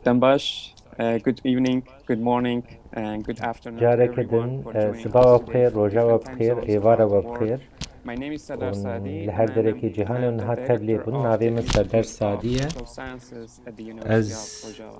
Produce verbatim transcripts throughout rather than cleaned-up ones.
Dembaş, uh, good evening, good morning, and good afternoon to Careke everyone din, for eh, joining siba us we today. Bixêr, roja we Different time bixêr, zones êvara we are bixêr. My name is Serdar Û Saadi, li her and I am derekê cîhanê û the niha tev lê director bûn. of Navê the min Serdar Institute of Sadî ye. Social Sciences at the University Ez of Rojava.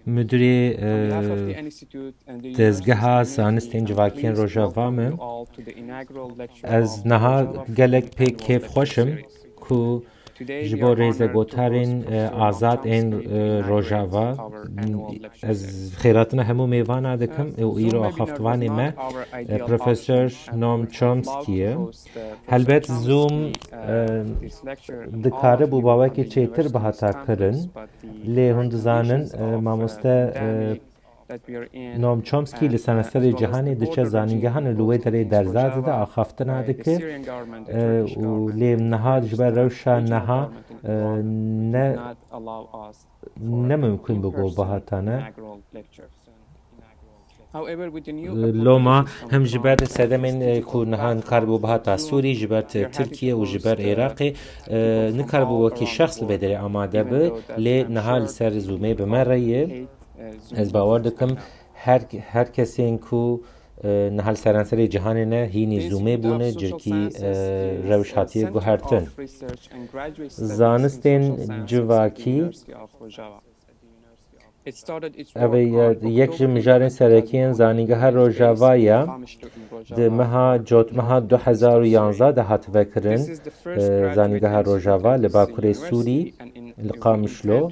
Müdürê, On behalf of the eh, Institute and the Dezgeha University's Zanistên University, I'm Civakiyên pleased to Rojava welcome me. you all to the inaugural lecture Ez of niha Rojava gelek pê Annual kêfxweş im Lecture Series. ku Today ji we bo are honored to rêzegotarên, host eh, Professor Noam azad ên, Chomsky to eh, inaugurate Rojava. Our annual lecture Ez series. Xêratina hemû mêvana dikim û îro axaftivanê me, eh, Profesor Noam Chomsky ye. Helbet Zoom, eh, dikaribû bawekî çêtir bihata kirin, lê hûn dizanin, eh, mamoste, eh, Noam Chomsky li seranserê cîhanê diçe zanîngehan û li wê derê derza dide, axaftina dike, eh, û lê niha ji ber rewşa niha, eh, ne, ne mimkun bû ku bihata ne. Loma hem ji ber sedemên, eh, ku niha nikaribû bihata Sûrî, ji ber Tirkiye û ji ber Iraqê, eh, nikaribû wekî şexs li vê derê amade bi, lê niha li ser Zoomê bi me re ye. Ez bawer dikim her, her kesên ku, eh, niha li seranserê cîhanê ne, hînî Zoomê bûne, cihekî, eh, rewş hatiye guhertin. Zanistên civakî, ev ê ye, yek ji mijarên serekî yên Zanîngeha Rojava ye. Di meha Cotmeha du hezar û yanzdeh de hat vekirin, eh, Zanîngeha Rojava li Bakurê Sûrî, li Qamişlo.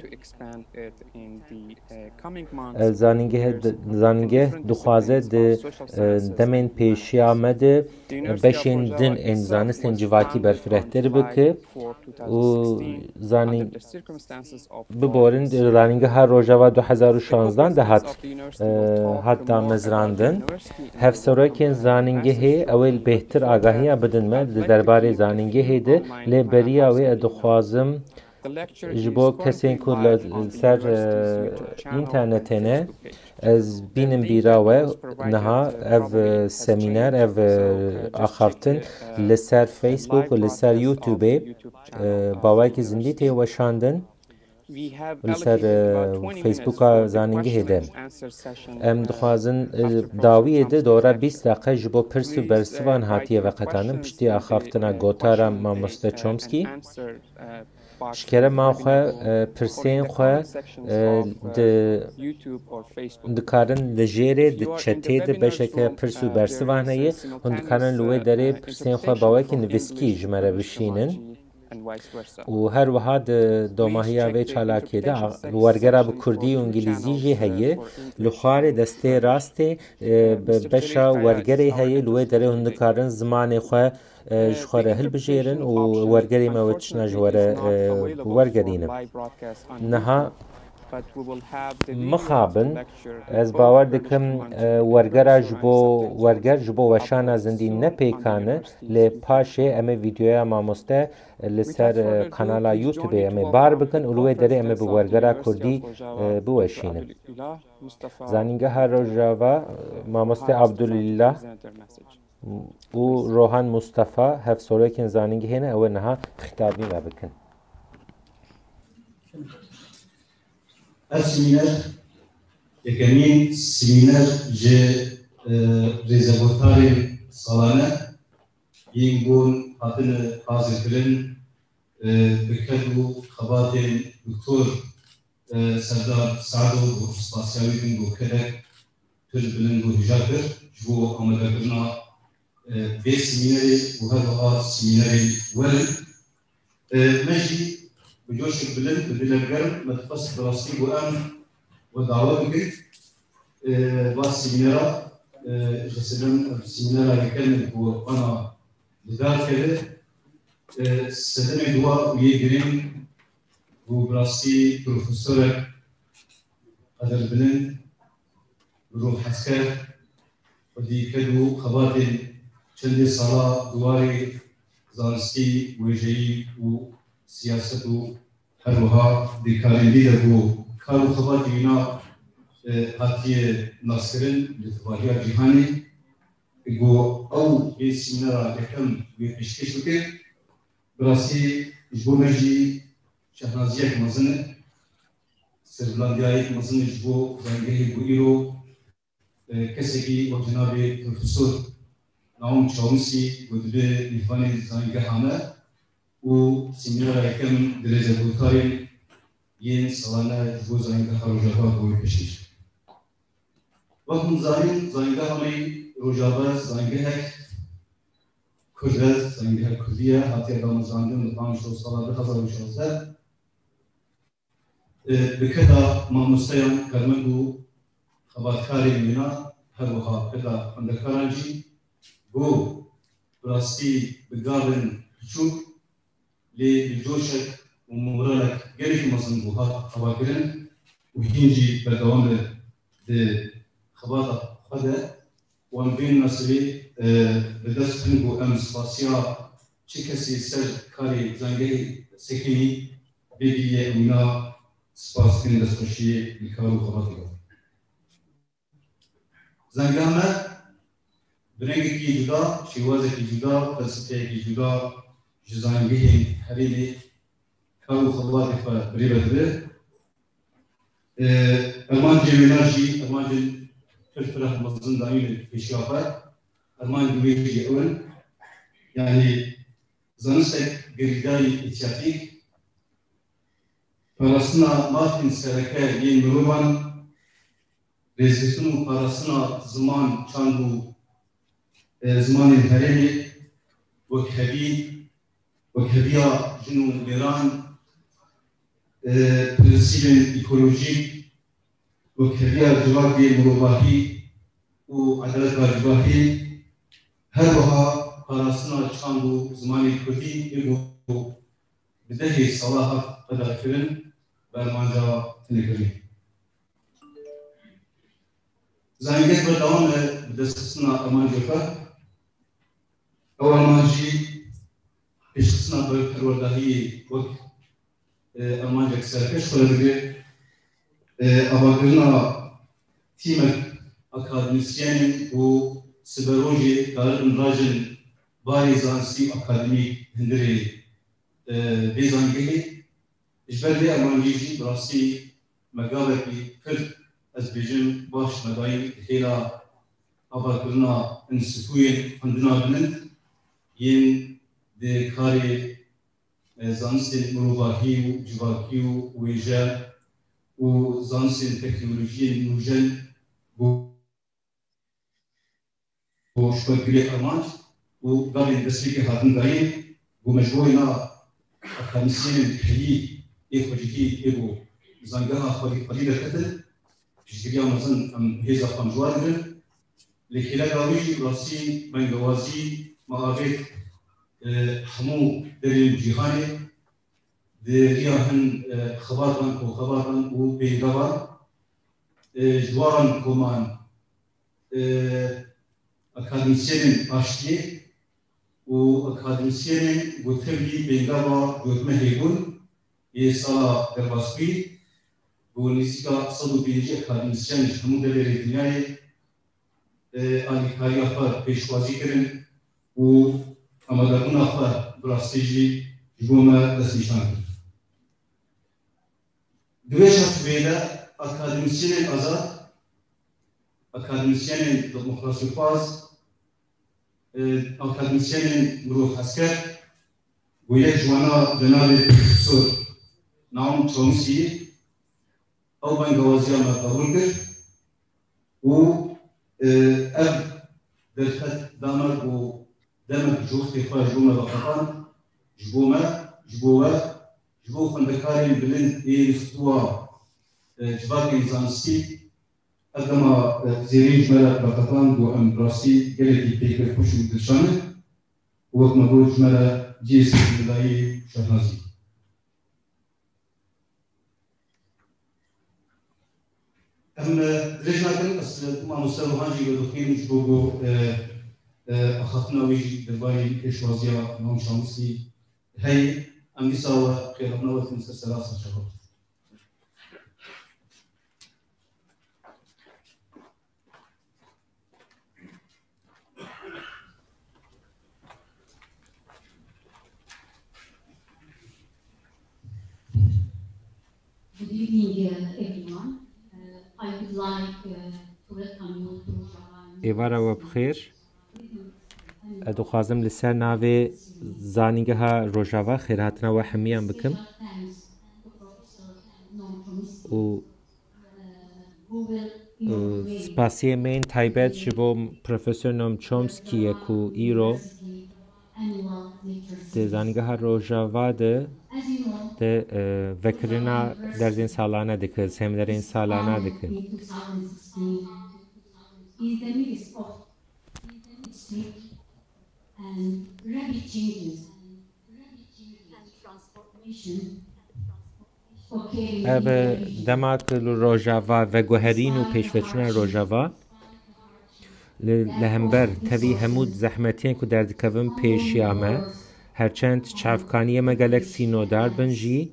Ev zanîngeh, zanîngeh dixwaze di, eh, demên pêşiya me de beşên din ên zanistên civakî berfirehtir bike û zanî-, biborin di zanîngeha Rojava du hezar û şanzdan de hat, eh, hat damezrandin. Hevserokên zanîngehê ew ê bêhtir agahiya bidin me di derbarê zanîngehê de, lê beriya wê ez dixwazim ji bo kesên ku li ser, eh, înternetê ne, ez bînim bîra we niha ev, eh, semîner, ev, eh, axaftin li ser Facebook û li ser YouTubeê, eh, bawekî zindî tê weşandin. Li ser, eh, Facebooka zanîngehê de. Em dixwazin, eh, dawiyê de dora bîst deqe ji bo pirs û bersivan hatiye veqetandin piştî axaftina gotara mamoste Chomsky. Ji kerema xwe, eh, pirsên xwe, eh, di, dikarin li jêrê di çetê de beşeke pirs û bersivan heye. Hûn dikarin li wê derê pirsên xwe bawekî nivîskî ji me re bişînin. Û her wiha di domahiya vê çalakê de, a, wergera bi kurdî û îngilîzî jî heye. Li xwarê destê rastê, e, be-, beşa wergerê heye, li wê derê hûn dikarin zimanê xwe, e, ji xwe re hilbijêrin û wergerê me wê tiştine ji we re, e, wergerînim. Niha mixabin, ez bawer dikim, e, wergera ji bo, werger ji bo weşana zindî ne pêkan e, lê paşê em ê vîdeoya mamoste li ser, e, kanala YouTubeê em ê bar bikin û li wê derê em ê bi wergera kurdî, e, biweşînin. Zanîngeha Rojava, e, mamoste Abdulillah û Rohan Mustafa hevserokên zanîngehê ne, ew ê niha xîtabî me bikin. Ev semîner yekemîn semîner ji, e, rêzegotarên salane yên bûn hatine hazirkirin, e, bi ked û xebatên Doktor, e, Serdar Sado, bi spasiya wî din ku kedek pir bilind û hêja kir ji bo amadekirina, e, vê semînerê û her wiha semînerên werin. E, me jî bi coşek bilind, bi dilek germ, me dixwest bi rastî ku em we dawe bikin. E, va semînera, e, ji sedem, semînera yekem e ku ana li dar keve. E, sedemê dua û yê girîng bû bi rastî profesorek qedirbilind, mirov hezker, xwedî ked û xebatên çendê sala di warê zanistî, wêjeyî û siyaset û her wiha di karên dî de bû kar û xebatê wîna, e, hatiye naskirin li tevahiya cîhanê. Ku ew vê semînera yekem wê pêşkêş bike, bi rastî ji bo me jî şehnaziyek mezin e. serbilandiyayek mezin ji bo zangehê ku îro, e, kesekî wek cenabê Profesor Naûm Çawusî ku dibe mêvanê zangeha me û semînara yekem di rêze gotarên yên salane ji bo zangeha Rojava bo wê pêşkêş. Wek hûn zanîn, zangeha me Rojava zangehek Kurd e, zangehek Kurdî ye, hatiye damezrandin li panzdeh sala du hezar û şazdeh. E, bi keda mamosteyan, karmend û xebatkarên wêna, her wiha keda xwendekaran jî, ku bi rastî bi gavên piçûk, lê bi coşek û moralek gelekî mezin bû hat avakirin û hîn jî berdewam e di xebata xwe de. Wan vê minasebê, e, bi dest xin ku em spasiya çi kesê ser karê zangehê sekinî bêgiriyê wîna spas dikin destxweşiyê li kar û xebatê de. Zangeha me bi rengekî cuda, şêwazekî cuda, felsefeyekî cuda ji zangehên herêmê kar û xebatê xwe bi rê ve dibe. E, armancê wêna jî, armancên pir pir mezin dayîn li pêşiya xwe. Armancên wê jî ew in, yanî zanistek girîdayî êtiyatîk, parastina mafên sereke yên mirovan, rêzgirtin û parastina ziman, çand û, e, zimanên herêmê, wekhevî, wekheviya jin û mêran, e, prensîbên ekolojîk, wekheviya civakê mirovahî û edaleta civakê, her wiha parastina çand û zimanê kurdî ê ku bi dehê sala hat qedexekirin, bi armanca tune kirinê. Zangeh berdewam e bi destxistina armancê xwe. Ew armanc jî pêşxistina ber-, perwerdahiyê wek, e, armancek serkeş xwe digire. E, avakirina tîmek akademîsyenên ku siberojê karibin rajin barê zanistî û akademîk hundirê, e, vê zangehê. Ji ber vê armancê jî bi rastî me gavekî pir, ez dibêjim, baş me dayîn di hêla avakirina înstîtûyên xwendina bilind yên di karê, e, zanistên mirovahî û civakî û wêje û zanistên teknolojiyên nûjen bo û ji xwe girê armanc û gavên destpêkê hatin dayîn, ku me ji bo wêna akademîsyenên heyî ê xwecihî ê ku zangeha xwedî xwedî derketin, piştgiriya mezin em hêza xwe em ji wan digirin. Lê kêleka wî jî bi rastî bengewazî me avêt, e, hemû derên cîhanê, di riya hin, e, xebatan, koxebatan û pêngevan, e, ji wan koman, e, akademîsyenên aştiyê û akademîsyenên ku tevlî pêngava cotmehê bûn, yê sala derbasbûyî, ku nêzîka sed û pêncî akademîsyen ji hemû deverê dinyayê, e, alîkariya xwe pêşwazî kirin û amadebûna xwe bi rastî jî ji bo me destnîşan kir. Di vê çarçoveyê de akademîsyenên azad, akademîsyenên demokrasîxwaz, e, akademîsyenên mirovhezker, ku yek ji wana cenabê Profesor Naûm Çawusî ye, ew bengewaziya me qebûl kir û, e, ev derfet da me ku demek ji wextê xwe ji bo me veqetand, ji bo me, ji bo we, ji bo xwendekarên bilind ê Înstîtuwa, e, Civakên Zanistî, ev dema, e, zêrîn ji me re veqetand ku em bi rastî gelekî pê pir xweş û dilşan in û wek me got ji me re cihê serhildayî û şahnazî. Em, e, dirêj nakin, ez, e, mamoste Ruhan jî vedixwînim ji bo ku, e, e, axaftina wî jî derbarê pêşwaziya Mam Şamusî heye. Em dîsa we xêrhatina we dikin ser sera serçava. Good evening, uh, Êvara we bi xêr. Ez dixwazim li ser navê Zanîngeha Rojava xêrhatina we hemiyan bikim. Û, û spasiyê me yên taybet ji bo Profesor Noam Chomsky ye ku îro di Zanîngeha Rojava de, de, e, vekirina dersên salane dike, seminerên salane dike. Ev dema ku li Rojava veguherîn û pêşveçûna Rojava li, li hember tevî hemû zehmetiyên ku derdikevin pêşiya me, herçend çavkaniyê me gelek sînodar bin jî,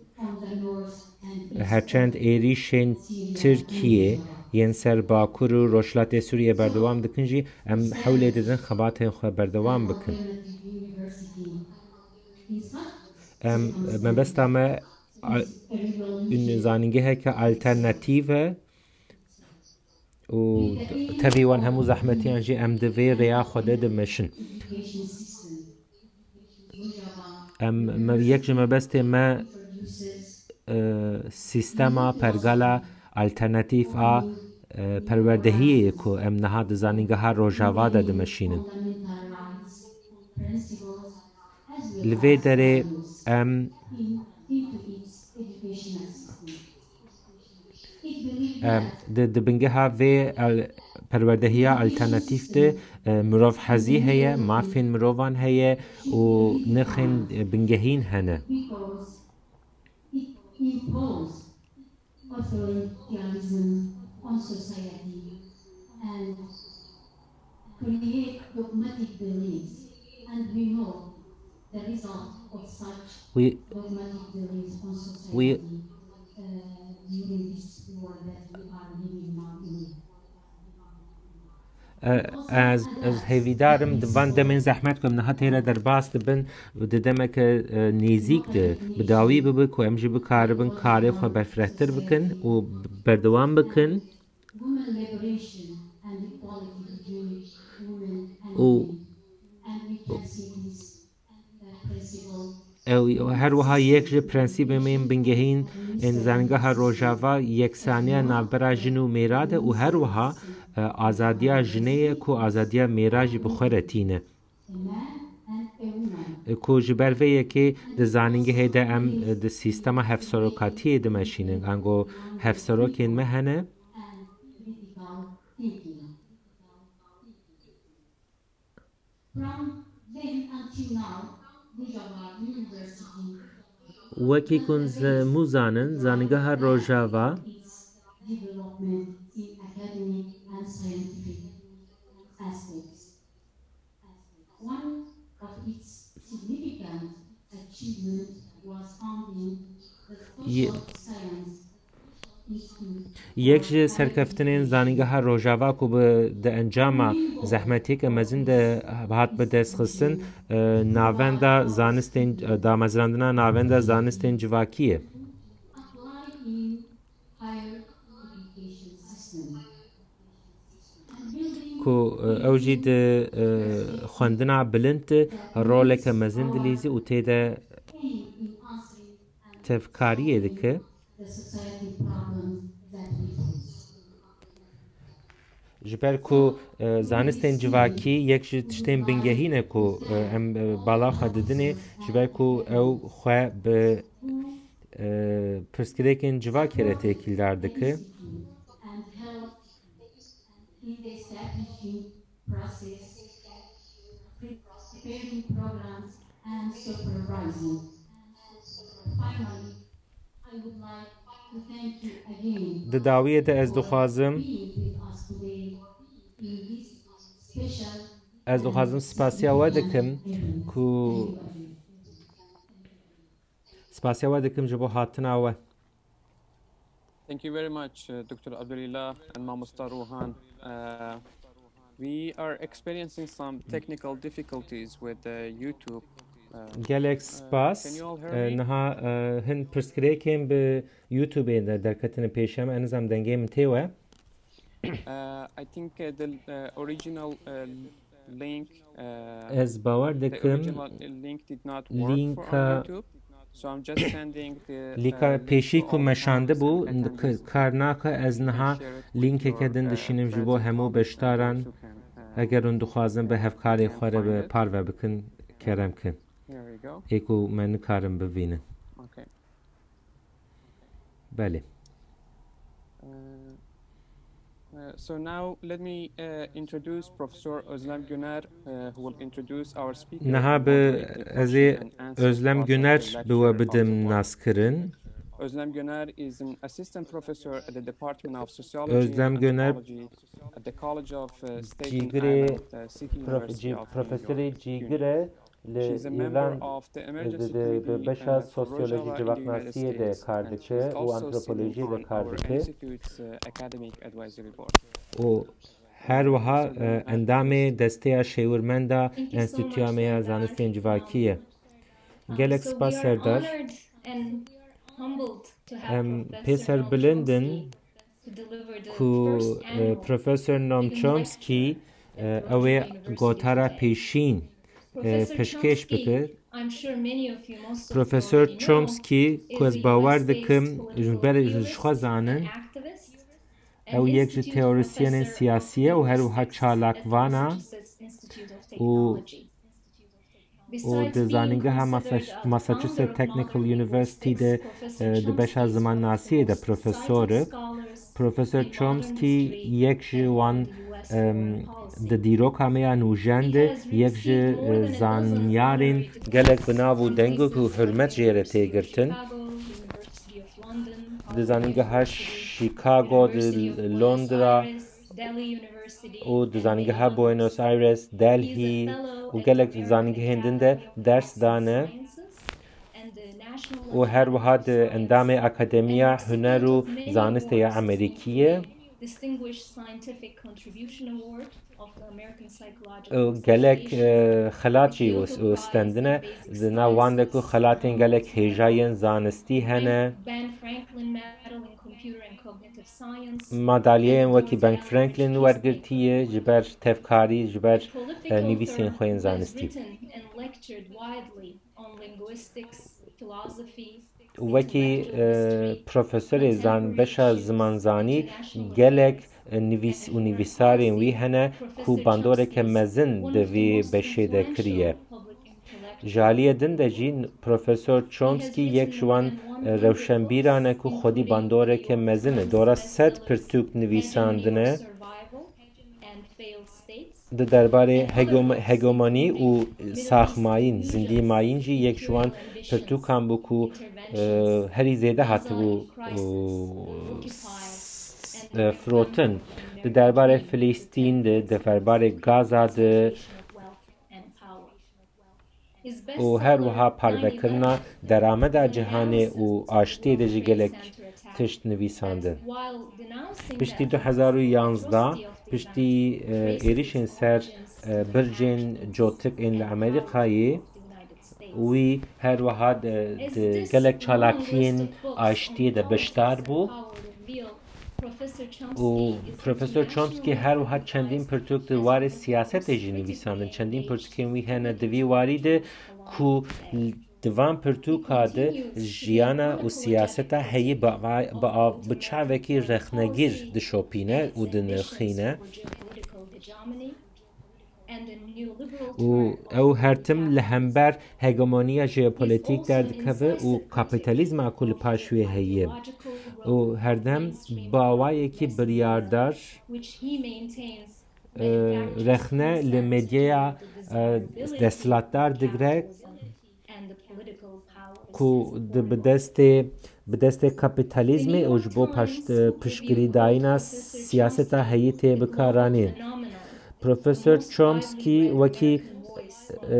herçend êrîşên Tirkiyê yên ser Bakur û Rojhilatê Sûriyê berdewam dikin jî, em hewlê didin xebatên xwe berdewam bikin. Em, mebesta me al-, zanîngeheke alternatîf e û tevî wan hemû zehmetiyan jî em di vê rêya xwe de dimeşin. Em, me, yek ji mebestê me, e, sîstema pergala alternatîf a, e, perwerdehiyê ye ku em niha di zanîngeha Rojava de dimeşînin. Li vê derê em, em, di, di bingeha vê al-, perwerdehiya alternatîf de, e, mirovhezî heye, mafên mirovan heye û nirxên, e, bingehîn hene. Authoritarianism on society and create dogmatic beliefs, and we know the result of such We, dogmatic beliefs on society, we, uh, during this war that we are living now in. E, ez, ez hêvîdar im di van demên zehmet ku em niha têre derbas dibin, di demeke, e, nêzîk de bi dawî bibe ku em jî bikaribin karê xwe berfirehtir bikin û berdewam bikin. Û, û Ew her wiha yek ji prensîbên me yên bingehîn ên Zanîngeha Rojava yeksaniya navbera jin û mêra de û her wiha, e, azadiya jinê ye ku azadiya mêra jî bi xwe re tîne. E, ku ji ber vê yekê di zanîngehê de em, e, di sîstema hevserokatiyê dimeşînin. Ango hevserokên me hene. From then until now, Rojava University Wekî ku hemû zanin, Zanîngeha Rojava its development in academic and scientific aspects. One of its significant achievements was founding the Ye- Social Science Yek ji serkeftinên Zanîngeha Rojava ku bi, di encama zehmetiyeke mezin de hat bi dest xistin, e, navenda zanistên, e, damezrandina navenda zanistên civakî ye. Ku, e, ew jî di, e, xwendina bilind de roleke mezin dilîzî û tê de tevkariyê dike. Ji ber ku, e, zanistên civakî yek ji tiştên bingehîn e ku, e, em, e, bala xwe didinê, ji ber ku ew xwe bi, e, pirsgirêkên civakê re têkildar dike. Di dawiyê de ez dixwazim, ez dixwazim spasiya we dikim ku Spasiya we dikim ji bo hatina we. Thank you very much, uh, Doktor Abdulillah and Mamosta Ruhan. Uh, we are experiencing some technical difficulties with the YouTube. Uh, Gelek uh, spas. Can you all hear Eh, me? Niha, eh, hin pirsgirêkên bi YouTube de derketine pêşiya me. Ez nizam dengê min tê we. Uh, I think uh, the uh, original uh, link, uh, Ez bawer the dikim original link did not work for on linka YouTube. So I'm just sending the uh, lîka link pêşî to ku all me şandibo panelists and attendees. Karnaka ez You can niha share it with linkeke your din uh, dişînim ji friends bo and hemû colleagues and beşdaran. those who can uh, Eger hûn dixwazin bi hevkarê can xwe re find bi it. par ve bikin, kerem kin. Here we go. Ê ku me nikarin bivînin. Okay. Belê. Uh, uh, so now let me uh, introduce Professor Özlem Güner, uh, who will introduce our speaker Niha who bi will read the ez ê question and answer Özlem part of the Güner bi we lecture of the bidim morning. naskirin. Özlem Güner is an assistant professor at the Department of Sociology Özlem and Güner Anthropology at the College of uh, State and cîgirê Island uh, City prof, University cî, of New York. Profesorê cîgir e li She is a member Îrland of the di, emergency di, bi committee beşa uh, for Rojava sosyolojî in the United civaknasiyê de States kar and dike is û also sitting antropolojiyê de on kar our dike. institute's uh, academic advisory board. û her wiha So then e, I endamê think desteya şêwirmenda Thank you so much, Enstitûya me ya Serdar. Zanistên Civakî ye. Um, Gelek so spas we are Serdar. Honored and humbled to have Em Professor pê Noam serbilind in Chomsky to deliver the ku first e, annual Profesor Noam Higginbotham Chomsky Lecture e, at ew ê Rojava University gotara today. pêşîn e, Professor pêşkêş Chomsky, bike. I'm sure many of you, most of you Profesor already know, Chomsky is ku a ez bawer U S-based dikim ji political ber ji theorist xwe and zanin, activist, ew an yek ji institute teorisyenên professor of siyasî ye û her wiha linguistics çalak at the vana Massachusetts Institute of û Technology. û di zanîngeha Massachusetts Technical University de e, di beşa zimannasiyê de profesor e. Profesor Chomsky yek ji wan e, di dîroka me ya nûjen de yek ji e, zanyarên gelek bi nav û deng ku hurmet jê re tê girtin. Di zanîngeha Chicago, di Londra û di zanîngeha Buenos Aires, Delhi û gelek zanîngehên din de ders dane û her wiha di endamê Akademiya Huner û Zanistê ya Amerîkî ye. Û gelek e, xelat jî wis- wistendine. Di nav wan de ku xelatên gelek hêja yên zanistî hene. Madalyeyên wekî Ben Franklin wergirtiye ji ber tevkarî, ji ber e, nivîsên xwe yên zanistî. Wekî e, profesorê zan beşa zimanzanî gelek e, nivîs û nivîsarên wî hene ku bandoreke mezin di vê beşê de kiriye. Ji aliyê din de jî Profesor Chomsky yek ji wan e, rewşenbîran e ku xwedî bandoreke mezin e. Dora sed pirtûk nivîsandine. Di derbarê hegom- hegemonî û saxmayîn, zindî mayîn jî yek ji wan pirtûkan bû ku e, herî zêde hatibû e, s- e, firotin. Di derbarê Filîstîn de, di derbarê Gaza de û her wiha parvekirina derameda cîhanê û aştiyê de jî gelek tişt nivîsandin. Piştî du hezar û yanzdeh, piştî e, êrişên ser e, bircên cotik ên li Amerîkayê, wî her wiha di, di gelek çalakiyên aştiyê de beşdar bû. Û Profesor Chomsky her wiha çendîn pirtûk di warê siyasetê jî nivîsandin. Çendîn pirtûkên wî hene di vî warî de ku di van pirtûka de jiyana û siyaseta heyî bi, bi, bi çavekî rexnegîr dişopîne û dinirxîne. Û ew her tim li hember hegemoniya jeopolitîk derdikeve û kapîtalîzma ku li paş wê heye. Û herdem bi awayekî biryardar e, rexne li medyaya e, desthilatdar digre ku di bi destê bi destê kapîtalîzmê û ji bo paş- e, piştgirîdayîna siyaseta heyî tê bikaranîn. Profesor Chomsky wekî e,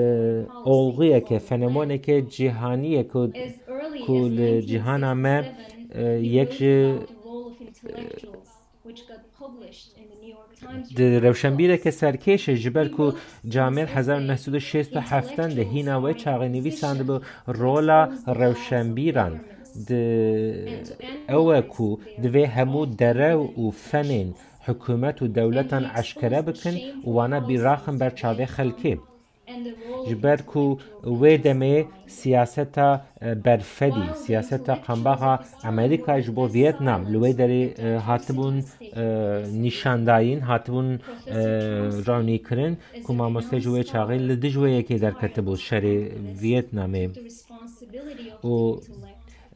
olxuyeke, fenomeneke cîhanî ye ku, ku li cîhana me e, yek ji di rewşenbîreke serkêş e, ji ber ku camêr hezar û neh sed û şêst û heft de hîna wê çaxê nivîsandibû rola rewşenbîran. di ew e ku divê hemû derew û fenên hikûmet û dewletan eşkere bikin û wana bîraxin ber çavê xelkê. Ji ber ku wê demê siyaseta, e, berfedî, siyaseta qambaxa Amerîka ji bo Vietnam li wê derê, e, hatibûn, e, nîşandayîn, hatibûn, e, rewnîkirin ku mamoste ji wê çaxê li dij wê yekê derketibû şerê Vietnamê. Û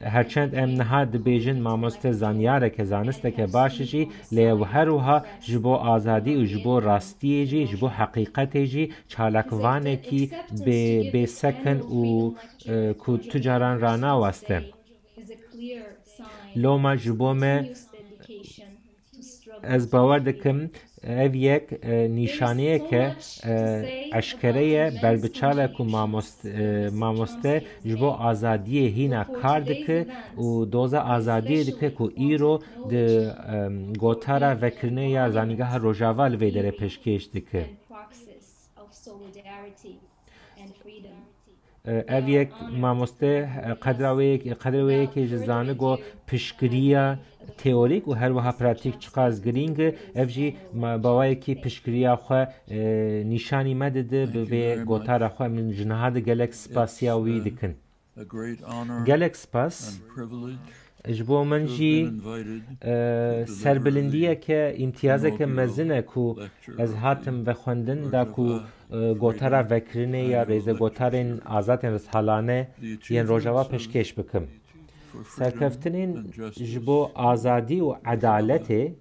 herçend em niha dibêjin mamoste zanyareke, zanisteke baş e jî, lê ew her wiha ji bo azadî û ji bo rastiyê jî, ji bo heqîqetê jî çalakvanekî bê, bêsek in û, e, ku tu caran ranaweste. Loma ji bo me Ez bawer dikim ev yek, e, nîşaneyeke, e, eşkere ye, berbiçav e ku mamost-, e, mamoste ji bo azadiyê hîna kar dike û doza azadiyê dike ku îro di, em, gotara vekirinê ya Zanîngeha Rojava li vê derê pêşkêş dike. Ev yek mamoste, e, qedra wê yek-, qedra wê yekê ji zanigo piştgiriya teorîk û her wiha pratîk çiqas girîng e. Ev jî ma-, bawayekî piştgiriya xwe, e, nîşanî me dide bi vê gotara xwe. Min ji niha de gelek spasiya wî dikin. Gelek spas. Ji bo min jî, e, serbilindiyeke, îmtiyazeke mezin e ku ez hatim vexwendin da ku, e, gotara vekirinê ya rêzegotarên azadên rishalane yên Rojava pêşkêş bikim. Serkeftinên ji bo azadî û edaletê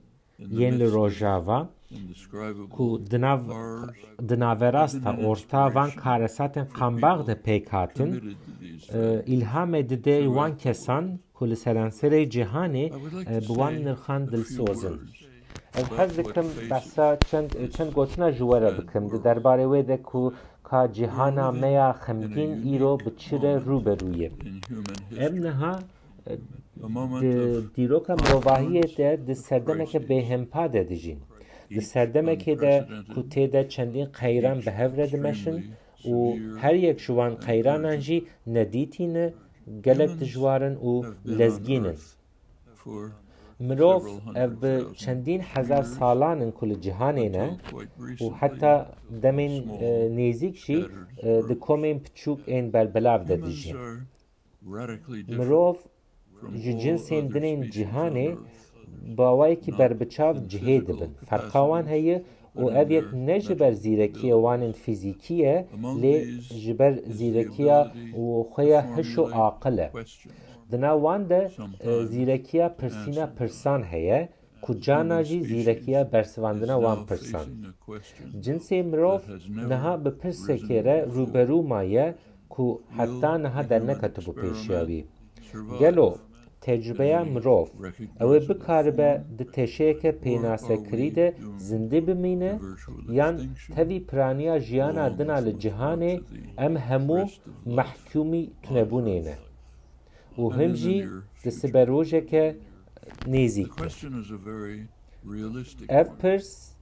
yên li Rojava ku di nav, di naverasta orta van karesatên qambax de pêk hatin, e, îlhamê dide wan kesan ku li seranserê cîhanê, e, bi wan nirxan dilsoz in. Ez hez dikim behsa çend, çend gotina ji we re bikim di derbarê wê de ku ka cîhana me ya xemgîn îro bi çi re rû be rû ye. Em niha Di dîroka mirovahiyê de di serdemeke bêhempa de dijîn. Di serdemekê de ku tê de çendîn qeyran bi hev re dimeşin û her yek ji wan qeyranan jî nedîtî ne, gelek dijwar in û lezgîn in. Mirov ev bi çendîn hezar salan in ku li cîhanê ne û heta demên, e, nêzîk jî, e, di komên piçûk ên berbelav de dijî. Mirov ji cinsên din ên cîhanê bi awayekî berbiçav cihê dibin. Ferqa wan heye û ev yek ne ji ber zîrekiya wan ên fîzîkî ye, lê ji ber zîrekiya xwe ya hiş û aqil e. Di nav wan de, e, zîrekiya pirsîna pirsan heye, ku carna jî zîrekiya bersivandina wan pirsan. Cinsê mirov niha bi pirsekê re rûberû maye ku heta niha derneketibû pêşiya wî. Gelo tecrûbeya mirov ew ê bikaribe di teşeyeke pênasekirî de zindî bimîne, yan tevî piraniya jiyana din a li cîhanê em hemû mehkûmî tunebûnê ne? Û him jî di siberojeke nêzîk de. Ev pirs,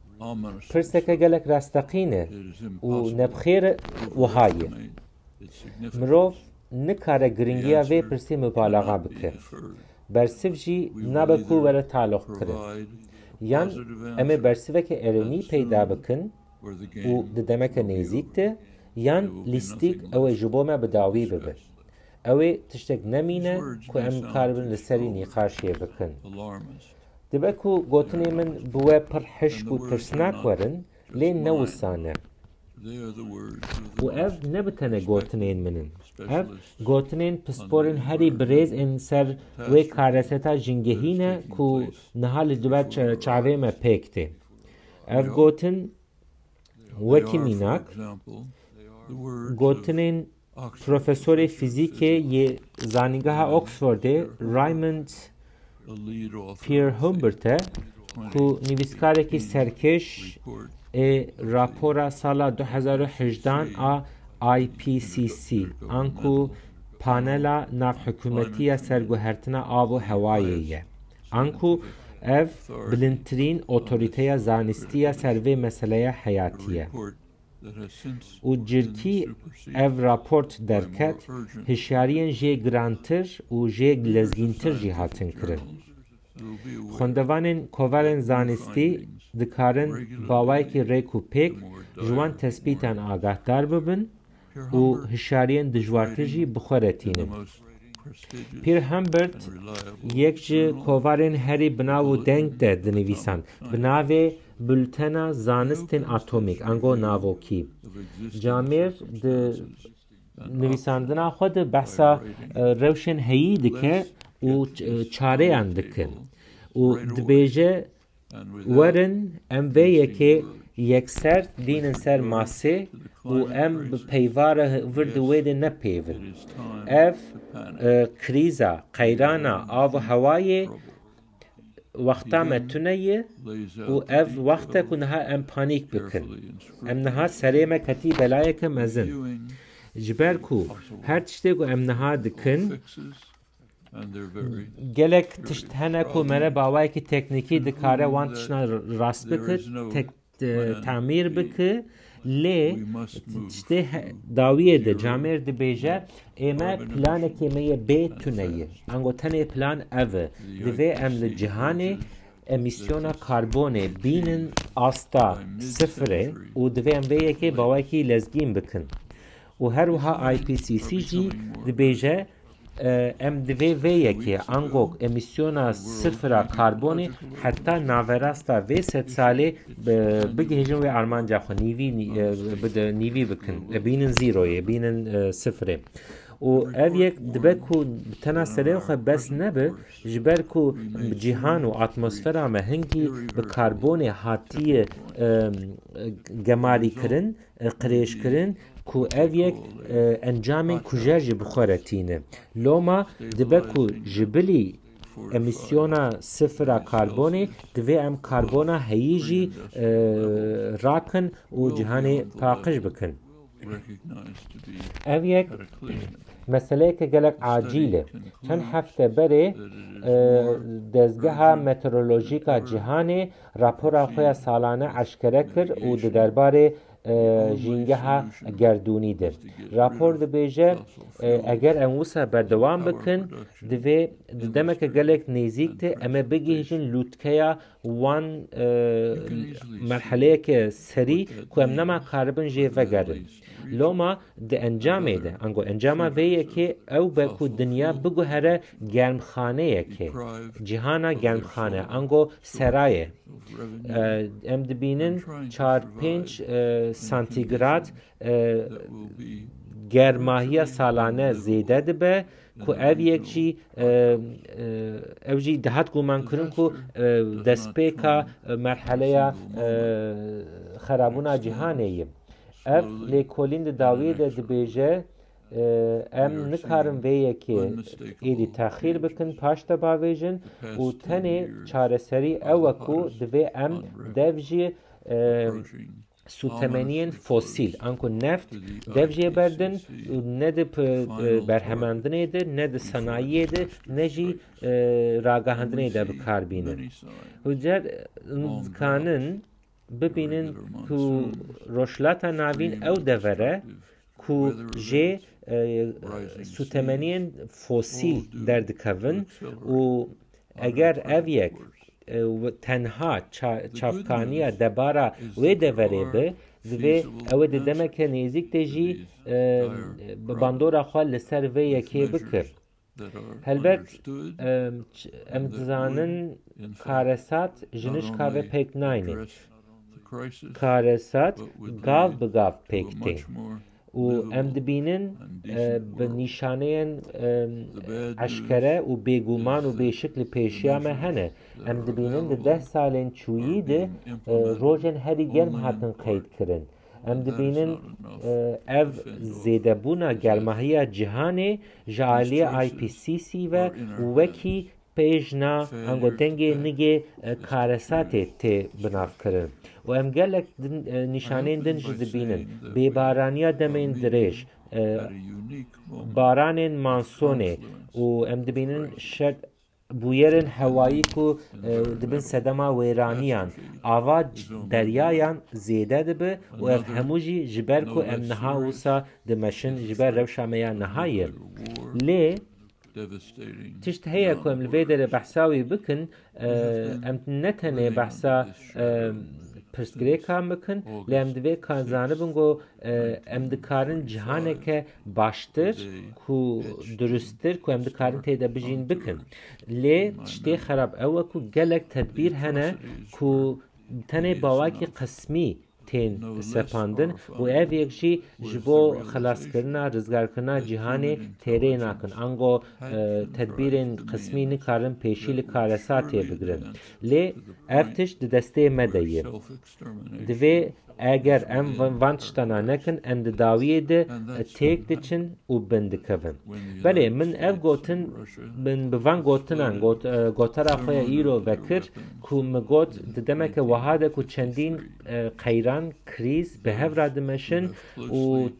pirseke gelek rasteqîn e û nebxêr wiha ye. Mirov nikare giringiya vê pirsê mubalaxa bike. Bersiv jî nabe ku were taloq kirin. Yan em ê bersiveke erênî peyda bikin û di demeke nêzîk de, yan lîstîk ew ê ji bo me bi dawî bibe. Ew ê tiştek nemîne ku em karibin li serî nîqaşê bikin. Dibe ku gotinê min bi we pir hişk û tirsnak werin, lê ne wisa ne. Û ev ne bi tenê gotinên min in. Ev gotinên pisporên herî birêz ên ser wê kareseta jingehî ne ku niha li duber ça-, çavê me pêk tê. Ev gotin Wekî mînak, gotinên profesorê fîzîkê yê Zanîngeha Oxfordê Raymond Pierhumbert e, ku nivîskarekî serkêş ê rapora sala du hezar û hejdehan a I P C C, anku Panela Navhikûmetî ya Serguhertina Av û Hewayê ye. Anku ev bilindtirîn otorîteya zanistî ya ser vê meseleya heyatî ye. Û cirkî ev raport derket, hişyariyên jê girantir û jê lezgîntir jî hatin kirin. Xwendevanên kovarên zanistî dikarin bi awayekî rêk û pêk ji wan tespîtan agahdar bibin û hişyariyên dijwartir jî bi xwe re tînin. Peter Humbert yek ji kovarên herî bi nav û deng de dinivîsand, bi navê Bultena Zanistên Atomîk, ango navokî. Camêr di nivîsandina xwe de behsa, e, rewşên heyî dike û ç-, e, çareyan dike. Û dibêje, werin, em vê yekê yekser dînin ser masê û em bi peyva re vir di wê de nepêvin. Ev, e, krîza, qeyrana av û hewayê wexta me tune ye û ev wext e ku niha em panîk bikin. Em niha serê me ketî belayeke mezin. Ji ber ku her tiştê ku em niha dikin, gelek tişt hene ku mere bi awayekî teknîkî dikare wan tiştna rast bike, tek-, te-, tamîr bike, lê tiştê he-, dawiyê de camêr dibêje, ê me planekê me yê bê tune ye. Ango tenê plan ev e. Divê em li cîhanê emîsyona karbonê bînin asta sifirê û divê em vê yekê bi awayekî lezgîn bikin. Û her wiha I P C C jî dibêje, e, em divê vê yekê, ango emîsyona sifira karbonê heta naverasta vê sedsalê bi-, bigihêjin wê armanca xwe, nîvî, nî-, e, bide-, nîvî bikin, e, bînin zîroyê, bînin, e, sifirê. Û ev yek dibe ku bi tena serê xwe bes nebe, ji ber ku cîhan û atmosfera me hingî bi karbonê hatiye, e, gemarî kirin, e, qirêj kirin, ku ev yek, e, encamên kujer jî bi xwe re tîne. Loma dibe ku ji bilî emîsyona sifira karbonê divê em karbona heyî jî, e, rakin û cîhanê paqij bikin. Ev yek meseleyeke gelek acîl e. Çend hefte berê, e, Dezgeha Meteorolojîk a Cîhanê rapora xwe ya salane eşkere kir û di derbarê, e, jîngeha gerdûnî de. Rapor dibêje, e, eger em wisa berdewam bikin, divê di demeke gelek nêzîk de em ê bigihîjin lûtkeya wan, e, merheleyeke serî ku em nema karibin jê vegerin. Loma di encamê de, ango encama vê yekê ew be ku dinya biguhere germxaneyekê. Cîhana germxane, ango serayê. E, em dibînin çar pênc, e, santîgrad, e, germahiya salane zêde dibe, ku ev yek jî, e, e, ev jî dihat gumankirin ku, e, destpêka, e, merheleya, e, xerabûna cîhanê ye. Ev lêkolîn di dawiyê de dibêje, e, em nikarin vê yekê êdî texîr bikin, paş de bavêjin û tenê çareserî ew e ku divê em dev jî, e, sûtemeniyên fosîl, anku neft, dev jê berdin û ne di p-, e, berhemandinê de, ne di sanayiyê de, ne jî, e, ragihandinê de bi kar bînin. Û cer, dikanin bibînin ku Rojhilata Navîn ew dever e ku jê, e, sûtemeniyên fosîl derdikevin û eger ev yek, e, w-, tenha ça-, çavkaniya debara wê deverê be, divê ew ê di demeke nêzîk de jî, e, bi bandora xwe li ser vê yekê bike. Helbet, em, ç-, em dizanin karesat ji nişka ve pêk nayne. Karesat gav bi gav pêk tê. Û em dibînin, e, bi nîşaneyên, e, eşkere û bêguman û bêşik li pêşiya me hene. Em dibînin di deh salên çûyî de, e, rojên herî germ hatin qeyd kirin. Em dibînin, e, ev zêdebûna germahiya cîhanê ji aliyê I P C C ve wekî pêjna, ango dengê nigê, e, karesatê tê binavkirin. Û em gelek din, e, nîşanên din jî dibînin. Bêbaraniya demên dirêj, e, baranên mansonê û em dibînin şek-, bûyerên hewayî ku e, dibin sedema wêraniyan, ava deryayan zêde dibe û ev hemû jî ji ber ku em niha wisa dimeşin, ji ber rewşa me ya niha ye. Lê tişt heye ku em li vê derê behsa wî bikin, e, em ne tenê behsa e, pirsgirêkan bikin, lê em divê ka zanibin ku e, em dikarin cihaneke baştir ku durusttir ku em dikarin tê de bijîn bikin. Lê tiştê xerab ew e ku gelek tedbîr hene ku tenê bawakî qismî tên sepandin û ev yek jî ji bo xelaskirina, rizgarkirina cîhanê têrê nakin. Ango e, tedbîrên qismî nikarin pêşî li karesatê bigirin. Lê ev tişt di destê me de ye. Divê eger em van, van tiştana nekin, em di dawiyê de têk diçin û bin dikevin. Belê, min ev gotin, min bi van gotinan, got, e, gotara xwe ya îro vekir, ku min got, di demeke wiha de ku çendîn e, qeyran, krîz, bi hev re dimeşin û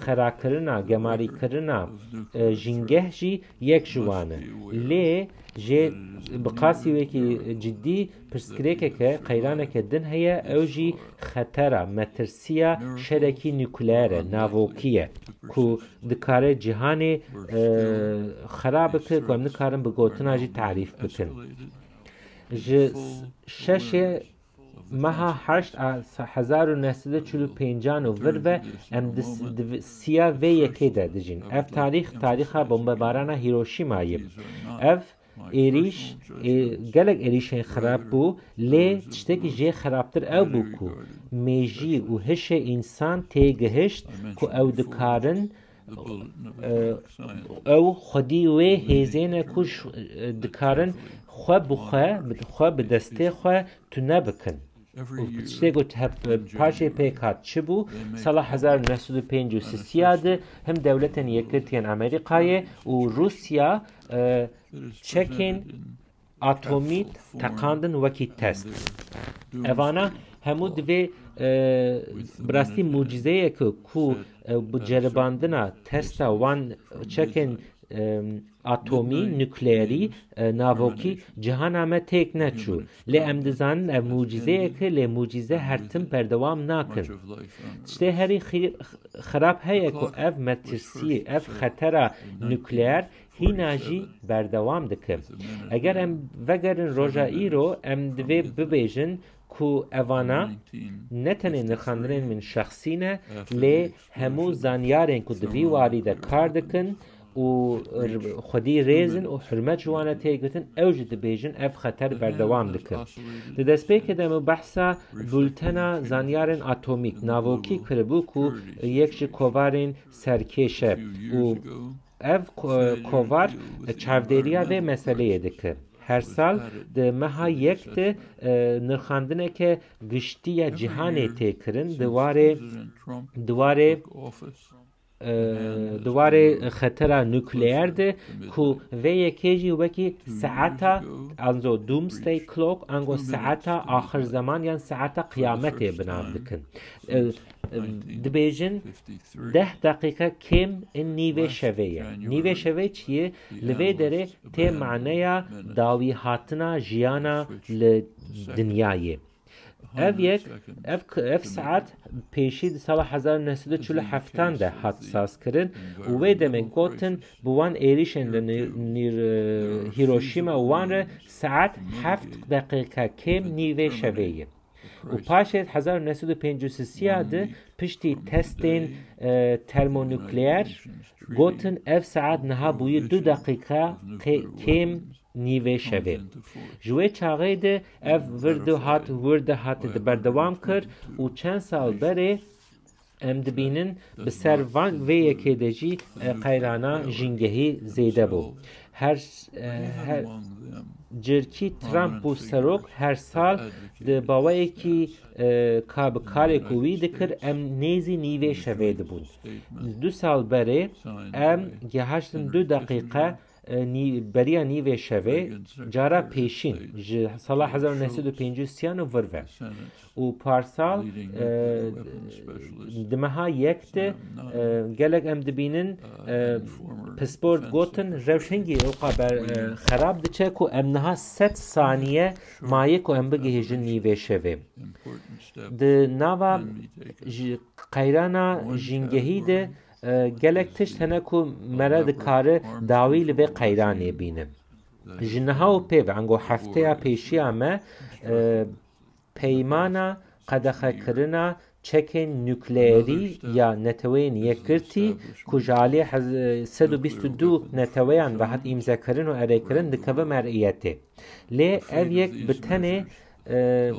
xerakirina, gemarîkirina e, jîngeh jî yek ji wan e. Lê jê bi qasî wekî cidî pirsgirêkeke, qeyraneke din heye, ew jî xetera, metirsiya şerekî nukleer e, navokî ye, ku dikare cîhanê e, xera bike, ku em nikarin bi gotina jî tarîf bikin. Ji şeşê meha heşt a hezar û neh sed û çil û pêncan û vir ve em di s-, di v-, siya vê yekê de dijîn. Ev tarîx, tarîxa bombebarana Hiroşîmayê. Ev êrîş, ê, gelek êrîşên xirab bû, lê tiştekî jê xirabtir ew bû ku mêjî û hişê însan tê gihişt ku ew dikarin, e, ew xwedî wê hêzên e ku ş-, e, dikarin xwe bi xwe, bi xwe, bi destê xwe tune bikin. Û tiştê ku hep paşê pêk hat çi bû? Sala hezar û neh sed û pêncî û sisiya de him Dewletên Yekgirtiyên Amerîkayê û Rûsya, e, çekên atomî teqandin wekî test. Evana hemû divê, e, bi rastî mucîzeyeke ku, e, bi ceribandina testa wan çekên, e, atomî, nukleerî, e, navokî cihana me têk neçû. Lê em dizanin ev mucîzeyek e, lê mucîze her tim berdewam nakin. Tiştê herî xî-, xirab heye ku ev metirsî, ev xetera nukleer hîna jî berdewam dike. Eger em vegerin roja îro, em divê bibêjin ku evana ne tenê nirxandinên min şexsî ne, lê hemû zanyarên ku di vî warî de kar dikin û r-, xwedî rêzin û hurmet ji wan e tê girtin, ew jî dibêjin ev xeter berdewam dike. Di destpêkê de min behsa bultena zanyarên atomîk navokî kiribû ku yek ji kovarên serkêş e û ev ko-, kovar çavdêriya vê meseleyê dike. Her sal di meha yek de, e, nirxandineke giştî ya cîhanê tê kirin di warê, di warê, e, di warê xetera nukleer de ku vê yekê jî wekî saeta, ango doomsday clock, ango saeta axir zeman yan saeta qiyametê bi nav dikin. E, e, dibêjin deh deqîqe kêm in nîvê şevê ye. Nîvê şevê çi ye? Li vê derê tê maneya dawî hatina jiyana li dinyayê. Ev yek, ev k-, ev saet pêşî di sala hezar neh sed û çil û heftan de hat sazkirin û wê demê gotin bi wan êrîşên li Nî-, Nîr-, Hiroşîma û wan re saet heft deqîqe kêm nîvê şevê ye. Û paşê hezar neh sed û pêncî û sisiya de piştî testên, e, termonukleer gotin ev saet niha bûye du deqîqe qê-, kêm nîvê şevê. Ji wê çaxê de ev vir dihat, wir dihat di berdewam kir û çend sal berê em dibînin bi ser van vê yekê de jî, e, qeyrana jîngehî zêde bû. Her, e, her cirkî Trump bû serok, her sal di baweyekî, e, ka bi karê ku wî dikir, em nêzî nîvê şevê dibûn. Du sal berê em gihaştin du deqîqe E, nî-, beriya nîvê şevê, cara pêşîn ji sala hezar û neh sed û pêncî û sî yan û vir ve. Û parsal, e, di meha yek de, e, gelek em dibînin, e, pispor gotin, rewş hingî ewqa ber, e, xerab diçe ku em niha sed saniye maye ku em bigihîjin nîvê şevê. Di nava ji qeyrana jîngehî de, e, gelek tişt hene ku mere dikare dawî li vê qeyranê bîne. Ji niha û pê ve, ango hefteya pêşiya me, e, peymana qedexekirina çekên nukleerî ya Neteweyên Yekgirtî ku ji alî hez-, sed û bîst û du neteweyan ve hat îmzekirin û erêkirin dikeve mer'iyetê. Lê ev yek bi tenê, e,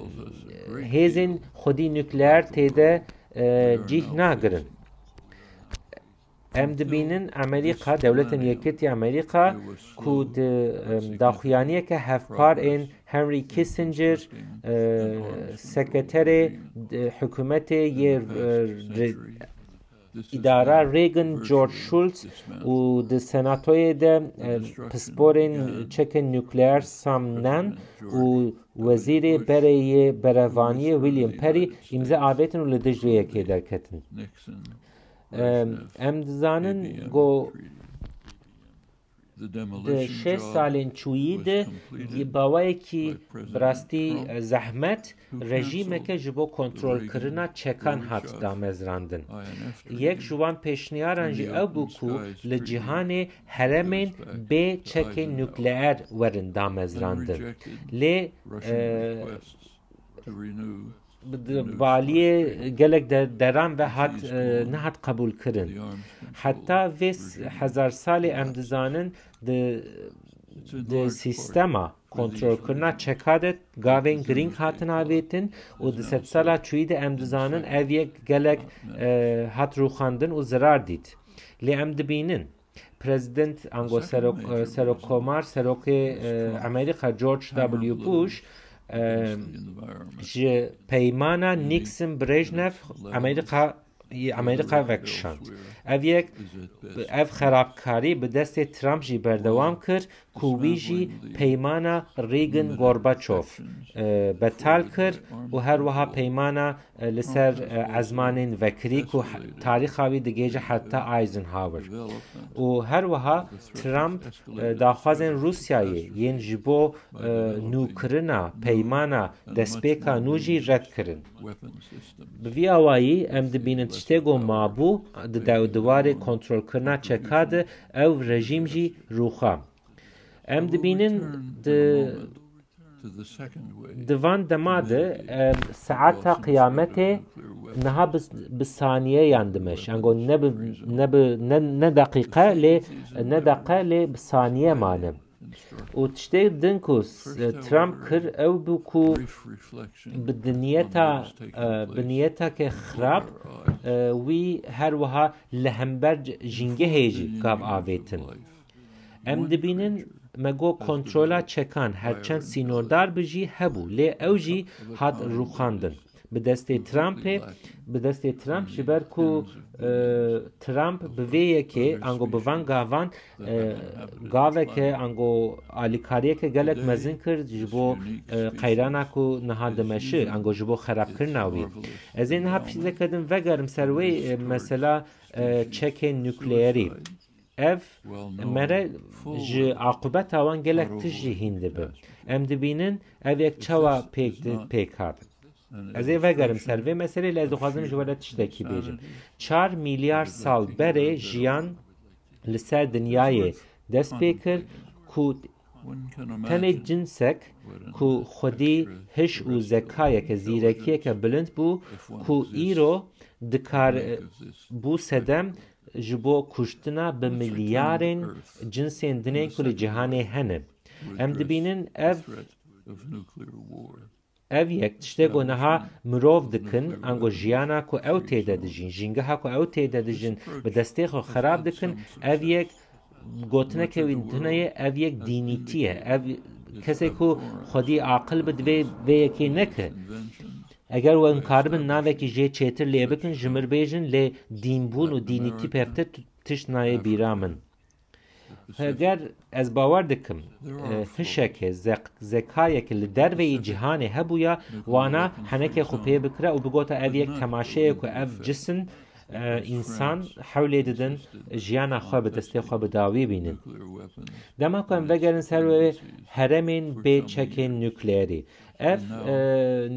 hêzên xwedî nukleer tê de, e, cîh nagirin. Em dibînin Amerîka, Dewletên Yekgirtî Amerîka ku di, em, daxuyaniyeke hevpar ên Henry Kissinger, e, sekreterê, e, hikûmetê yê, e, re-, îdara Reagan, George Shultz û di senatoyê de, e, pisporên çekên nukleer Sam Nunn û wezîrê berê yê berevaniyê William Perry îmze avêtin û li dij vê yekê derketin. Em, em dizanin ku di şeş salên çûyî de bawayekî bi rastî zehmet rejîmeke ji bo kontrolkirina çekan hat damezrandin. Yek ji wan pêşniyaran jî ew bû ku li cîhanê heremên bê çekên nukleer werin damezrandin. Lê, e, bi, di baliyê gelek de-, deran ve hat, e, nehat qebûlkirin. Heta vê s-, hezar salê em dizanin di, di sîstema kontrolkirina çeka de gavên girîng hatin avêtin û di sedsala çûyî de em dizanin ev yek gelek, e, hat rûxandin û zirar dît. Lê em dibînin, Prezident ango serok, e, serokkomar, serokê, e, Amerîka George W. Bush, e, ji peymana Nixon-Brejnev Amerîka, Amerîka vekişand. Ev yek, ev xerabkarî bi destê Trump jî berdewam kir ku wî jî peymana Reagan-Gorbachev, e, betal kir û her wiha peymana e, li ser, e, ezmanên vekirî ku he-, tarîxa wî digihêje heta Eisenhower. Û her wiha Trump, e, daxwazên Rûsyayê yên ji bo, e, nûkirina peymana destpêka nû jî red kirin. Bi vî awayî em dibînin tiştê ku mabû di dew diwarê kontrolkirina çeka de ew rejîm jî rûxa. Em dibînin di Di van dema de, e, saeta qiyametê niha bi, bi saniyeyan dimeş. Ango ne bi, ne bi, ne, ne deqîqe lê, ne deqe lê bi saniye mane. Û tiştê din ku s-, Trump kir ew bû ku bi di niyeta, e, bi niyeteke xirab, e, wî her wiha li hember c-, jîngehê jî gav avêtin. Em dibînin me got kontrola çekan her çend sînordar bi jî hebû, lê ew jî hat rûxandin. Bi destê Trumpê, bi destê Trump ji ber ku, e, Trump bi vê yekê, ango bi van gavan, e, gaveke, ango alîkariyeke gelek mezin kir ji bo, e, qeyrana ku niha dimeşi, ango ji bo xerabkirina wî. Ez ê niha pîzeke din vegerim ser wê, e, mesela, e, çekên nukleerî. Ev mere ji aqûbeta wan gelek tişt jî hîn dibe. Em dibînin ev yek çawa pêk di-, pêk hat. Ez ê vegerim ser vê meselê, lê ez dixwazim ji we re tiştekî bêjim. Çar milyar sal berê jiyan li ser dinyayê dest pê kir ku tenê cinsek ku xwedî hiş û zekayeke, zîrekiyeke bilind bû, ku îro dikar, bû sedem ji bo kuştina bi milyarên cinsên dinên ku li cîhanê hene. Em dibînin ev, ev yek tiştê ku niha mirov dikin, ango jiyana ku ew tê de dijîn, jîngeha ku ew tê de dijîn, bi destê xwe xerab dikin, ev yek gotineke wî tune ye, ev yek dînîtî ye. Ev kesê ku xwedî aqil bi divê vê yekê neke. Eger we karibin navekî jê çêtir lê bikin, ji mir bêjin, lê dînbûn û dînîtî pevtir tu-, tişt nayê bîra min. Heger ez bawer dikim, e, hişeke, zek-, zekayeke li derveyî cîhanê hebûya, wana henekê xwe pê bikira û bigota ev yek temaşeyê ku ev cisin, e, însan hewlê didin jiyana xwe bi destê xwe bi dawî bînin. Dema ku em vegerin ser wê herêmên bê çekên nukleerî. Ev, e,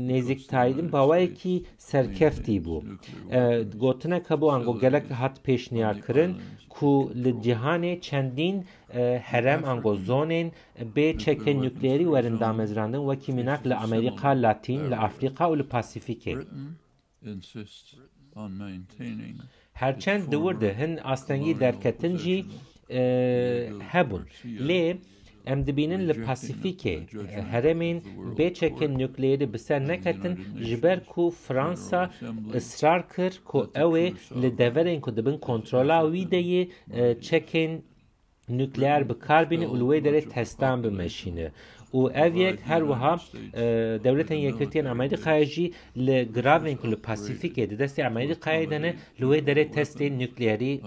nêzîktayî bawayekî serkeftî bû. E, gotinek hebû ango gelek hat pêşniyar kirin ku li cîhanê çendîn, e, herem ango zonên bê çekên nukleerî werin damezrandin, wekî mînak li Amerîka Latîn, li Afrîka û li Pasîfîkê. Her çend di wir de hin astengî derketin jî, e, hebûn. Lê em dibînin li Pasîfîkê, e, herêmên bê çekên nukleerî bi ser neketin, ji ber ku Fransa israr kir ku ew ê li deverên ku di bin kontrola wî de yê, e, çekên nukleer bi kar bîne û li wê derê testan bimeşîne. Û ev yek her wiha, e, Dewletên Yekgirtiyên Amerîkayê jî li giravên ku li Pasîfîkê di destê Amerîkayê de ne, li wê derê testên nukleerî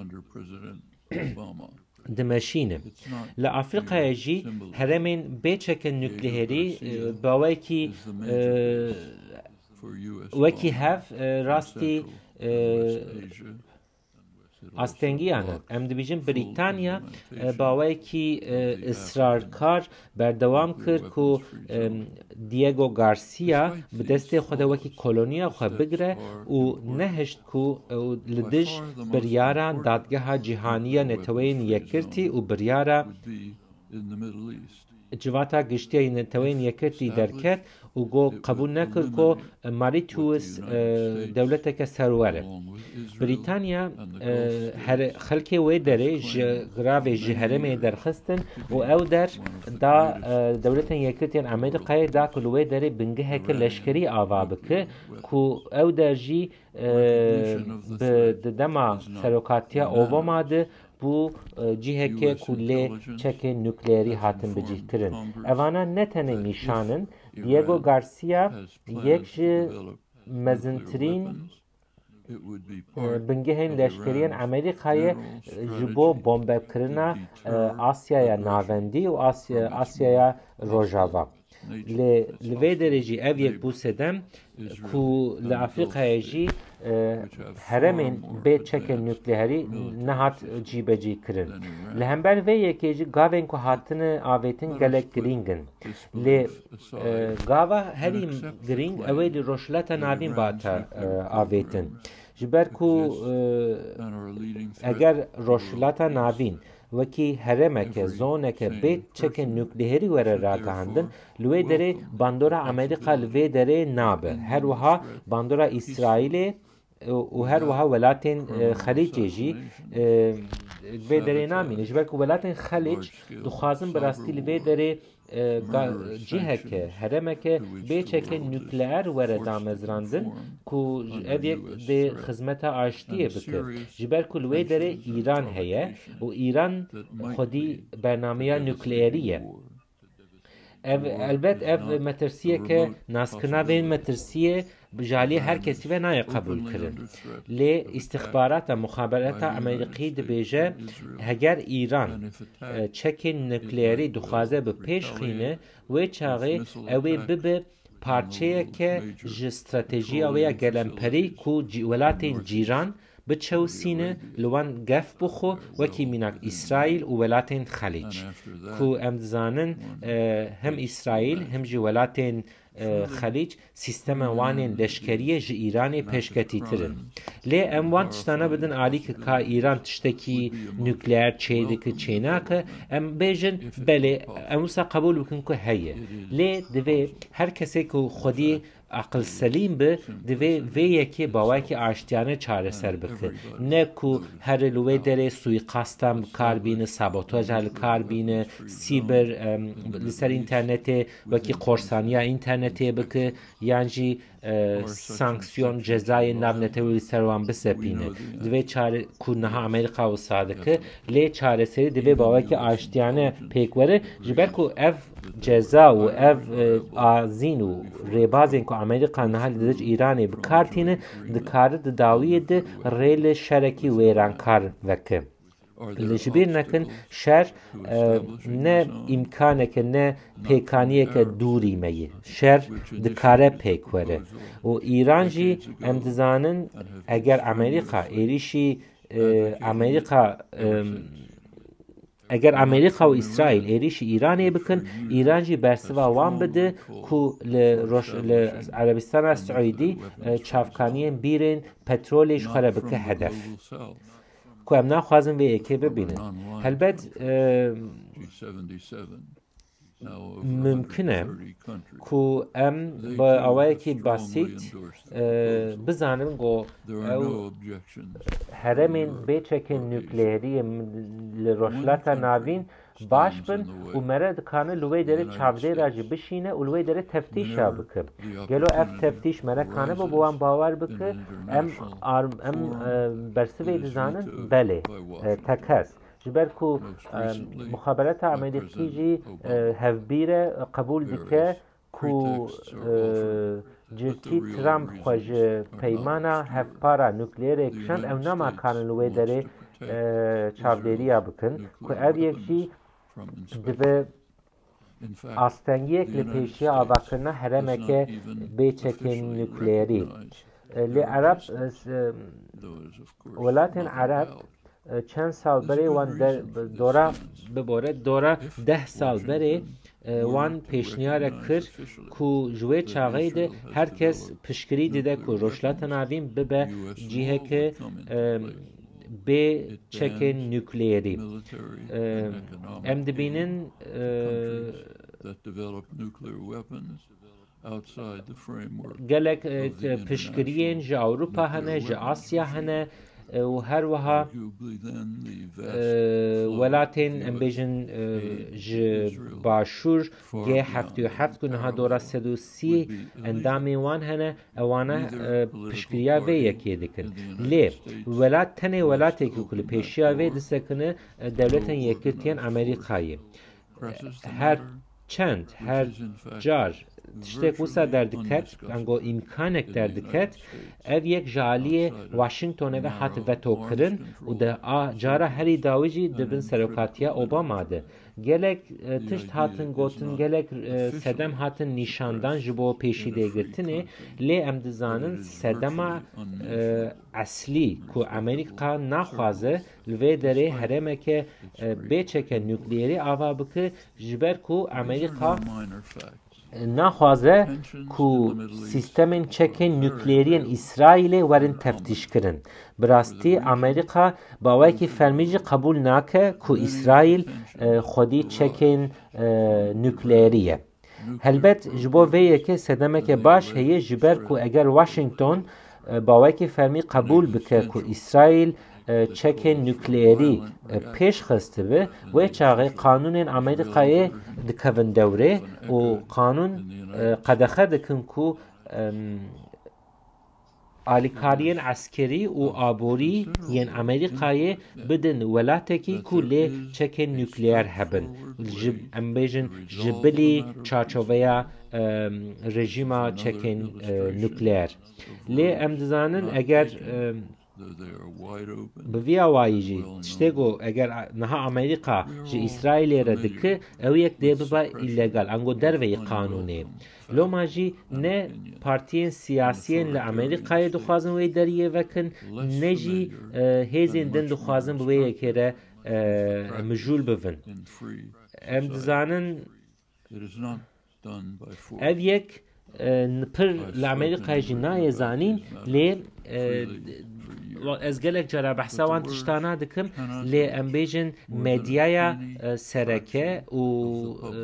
dimeşîne. Li Afrîkayê jî herêmên bê çekên nukleerî, e, bawekî, e, wekî hev, e, rastî, e, astengiyan e. Em dibêjin Brîtanya, e, bawekî, e, israrkar berdewam kir ku, e, Diego Garcia bi destê xwe de wekî koloniya xwe bigire û nehişt ku, e, li dij biryara Dadgeha Cîhanî ya Neteweyên Yekgirtî û biryara Civata Giştî ya Neteweyên Yekgirtî derket û got qebûl nekir ku Mauritius, e, dewleteke serwer e. Brîtanya, e, her, xelkê wê derê ji giravê, ji herêmê derxistin û ew der da, e, Dewletên Yekgirtiyên Amerîkayê da ku li wê derê bingeheke leşkerî ava bike ku ew der jî, e, bi, di dema serokatiya Obama de bû, e, ciheke ku lê çekên nukleerî hatin bicihkirin. Evana ne tenê nîşan in, Diego Garcia yek ji mezintirîn, e, bingehên leşkeriyên Amerîkayê, e, ji bo bombekirina, e, Asyaya Navendî û Asya, Asyaya Rojava. Lê li vê derê jî ev yek bû sedem ku li Afrîkayê jî, e, herêmên bê çekên nukleerî nehat cîbecî kirin. Li hember vê yekê jî gavên ku hatine avêtin gelek girîng in. Lê, e, gava herî girîng ew ê li Rojhilata Navîn bata, e, avêtin. Ji ber ku, e, eger Rojhilata Navîn wekî herêmeke, zoneke bê çekên nukleerî were ragihandin, li wê derê bandora Amerîka li vê derê nabe. Her wiha bandora Îsraîlê, e, û her wiha welatên, e, Xelîcê jî, e, vê derê namîne. Ji ber ku welatên Xelîc dixwazin bi rastî li vê derê, e, ga-, ciheke, herêmeke bê çekên nukleer were damezrandin ku ev yek dê xizmeta aştiyê bike. Ji ber ku li wê derê Îran heye û Îran xwedî bernameya nukleerî ye. Ev, elbet ev metirsiyeke, naskirina vê metirsiyê ji aliyê her kesî ve nayê qebûlkirin. Lê îstixbarata, muxaberata Amerîkî dibêje, heger Îran, e, çekên nukleerî dixwaze bi pêş xîne, wê çaxê ew ê bibe parçeyeke ji stratejiya wê ya gelemperî ku cî-, welatên cîran biçewsîne, li wan gef bixwe, wekî mînak Îsraîl û welatên Xelîc, ku em dizanin, e, hem Îsraîl hem jî welatên, e, Xelîc sîstema wan ên leşkeriyê ji Îranê pêşketîtir in. Lê em wan tiştana bidin alî ku ka Îran tiştekî nukleer çêdike, çênake, em bêjin, belê, em wisa qebûl bikin ku heye. Lê divê her kesê ku xwedî aqil selîm bi, divê vê yekê bi awayekî aştiyane çareser bike. Ne ku here li wê derê suîqastan bi kar bîne, sabotaja li kar bîne, sîber, em, li ser înternetê wekî qorsaniya înternetê bike, yan jî, e, sanksiyon, cezayên navnetewî li ser wan bisepîne. Divê çare-, ku niha Amerîka wisa dike, lê çareserî divê bi awayekî aştiyane pêk were, ji ber ku ev ceza û ev, e, azîn û rêbazên ku Amerîka niha li dij Îranê bi kar tîne, dikare di dawiyê de rê li şerekî wêrankar veke. Li ji bîr nekin, şer e, ne îmkaneke, ne pêkaniyeke dûrî me ye. Şer dikare pêk were. Û Îran jî, em dizanin, eger Amerîka êrîşî, e, Amerîka, e, eger Amerîka û Îsraîl êrîşî Îranê bikin, Îran jî bersiva wan bide ku li roj-, li Erebistana Siûdî, e, çavkaniyên bîrên petrolê ji xwe re bike hedef. Ku em naxwazin vê yekê bibînin. Helbet, e, mimkin e ku em bi awayekî basît, e, bizanin ku ew herêmên bê çekên nukleerî li Rojhilata Navîn baş bin û mere dikane li wê derê çavdêra jî bişîne û li wê derê teftîşa bike. Gelo ev teftîş mere kanibe bi wan bawer bike? Em ar-, em, e, bersivê dizanin? Belê. E, tekez. Ji ber ku, e, muxabereta Amerîkî jî, e, hevbîr e, qebûl dike ku, e, cîrkî Trump xwe ji peymana hevpara nukleerê kişand, ew nema kanin li wê derê, e, çavdêriya bikin, ku ev yek jî dibe astengiyek li pêşiya avakirina herêmeke bê çekên nukleerî. E, lê Ereb, e, s-, e, welatên Ereb, e, çend sal berê wan de, dora, bibore, dora deh sal berê, e, wan pêşniyare kir ku ji wê çaxê de her kes piştgirî dide ku Rojhilata Navîn bibe ciheke, e, bê çekên nukleerî. E, em dibînin, e, gelek, e, piştgiriyên ji Ewropa hene, ji Asya hene, e, û her wiha, e, welatên, em bêjin, e, ji Başûr G heftê û heft ku niha dora sed û sî endamên wan hene, ewana, e, piştgiriya vê yekê dikin. Lê welat, tenê welatekî ku li pêşiya vê disekine, e, Dewletên Yekgirtiyên Amerîkayê. Her çend, her car tiştek wisa derdiket, ango îmkanek derdiket, ev yek ji aliyê Washingtonê ve hat veto kirin û di a cara herî dawî jî di bin serokatiya Obama de. Gelek, e, tişt hatin gotin, gelek, e, sedem hatin nîşandan ji bo pêşîdêgirtinê, lê em dizanin sedema, e, eslî ku Amerîka naxwaze li vê derê herêmeke, e, bê çeke nukleerî ava bike, ji ber ku Amerîka naxwaze ku sîstemên çekên nukleerî yên Îsraîlê werin teftîşkirin. Bi rastî Amerîka bi awayekî fermî jî qebûl nake ku Îsraîl, e, xwedî çekên, e, nukleerî ye. Helbet ji bo vê yekê sedemeke baş heye, ji ber ku eger Washington, e, bi awayekî fermî qebûl bike ku Îsraîl, e, çekên nukleerî, e, pêş xistibi, wê çaxê qanûnên Amerîkayê dikevin dewrê û qanûn, e, qedexe dikin ku, em, alîkariyên eskerî û aborî yên Amerîkayê bidin welatekî ku lê çekên nukleer hebin. Ji, em bêjin, ji bilî çarçoveya, em, rejîma çekên, e, nukleer. Lê em dizanin eger, em, bi vî awayî jî tiştê ku eger a-, niha Amerîka ji Îsraîlê re dike, ew yek dê bibe îlegal, ango derveyî qanûnê. Loma jî ne partiyên siyasiyên li Amerîkayê dixwazin wê deriyê vekin, ne jî, e, hêzên din dixwazin bi wê yekê re, e, mijûl bivin. Em dizanin ev yek, e, pir li Amerîkayê jî nayê zanîn, lê, e, ez gelek cara behsa wan tiştana dikim, lê em bêjin medyaya, e, sereke û, e,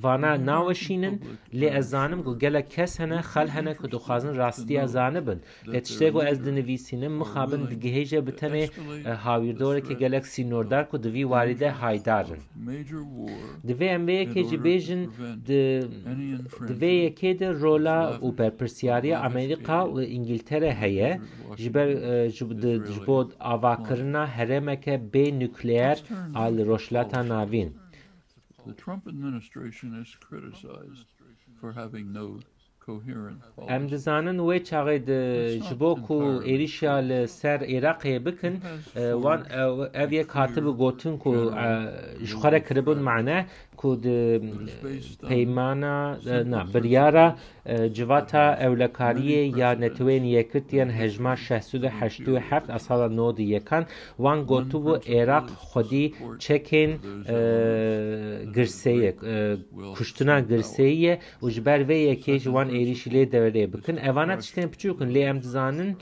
vana naweşînin, lê ez zanim ku gelek kes hene, xel hene ku dixwazin rastiya zanibin. Lê tiştê ku ez dinivîsînim, mixabin digihêje bi tenê, e, hawîrdoreke gelek sînordar ku di vî warî de haydar in. Divê em vê yekê jî bêjin, di, di vê yekê de rola û berpirsiyariya Amerîka û Îngiltere heye, ji ber, e, ji, di, ji bo avakirina herêmeke bê nukleer a li Rojhilata Navîn. The Trump administration is criticized for having no Em dizanin wê çaxê de ji bo ku êrîşa li ser Iraqê bikin, e, wan, e, ev yek hatibi gotin ku, e, ji xwe re kiribûn mane ku di peymana, e, na, biryara, e, Civata Ewlekariyê ya Neteweyên Yekgirtî yên hejmar şeş sed û heştê û heft a sala nod û yekan wan gotibû Iraq xwedî çekên, e, girseyê, e, kuştina girseyî ye û ji ber vê yekê ji wan êrîşî lê derê bikin. Evana tiştên piçûk in, lê em dizanin,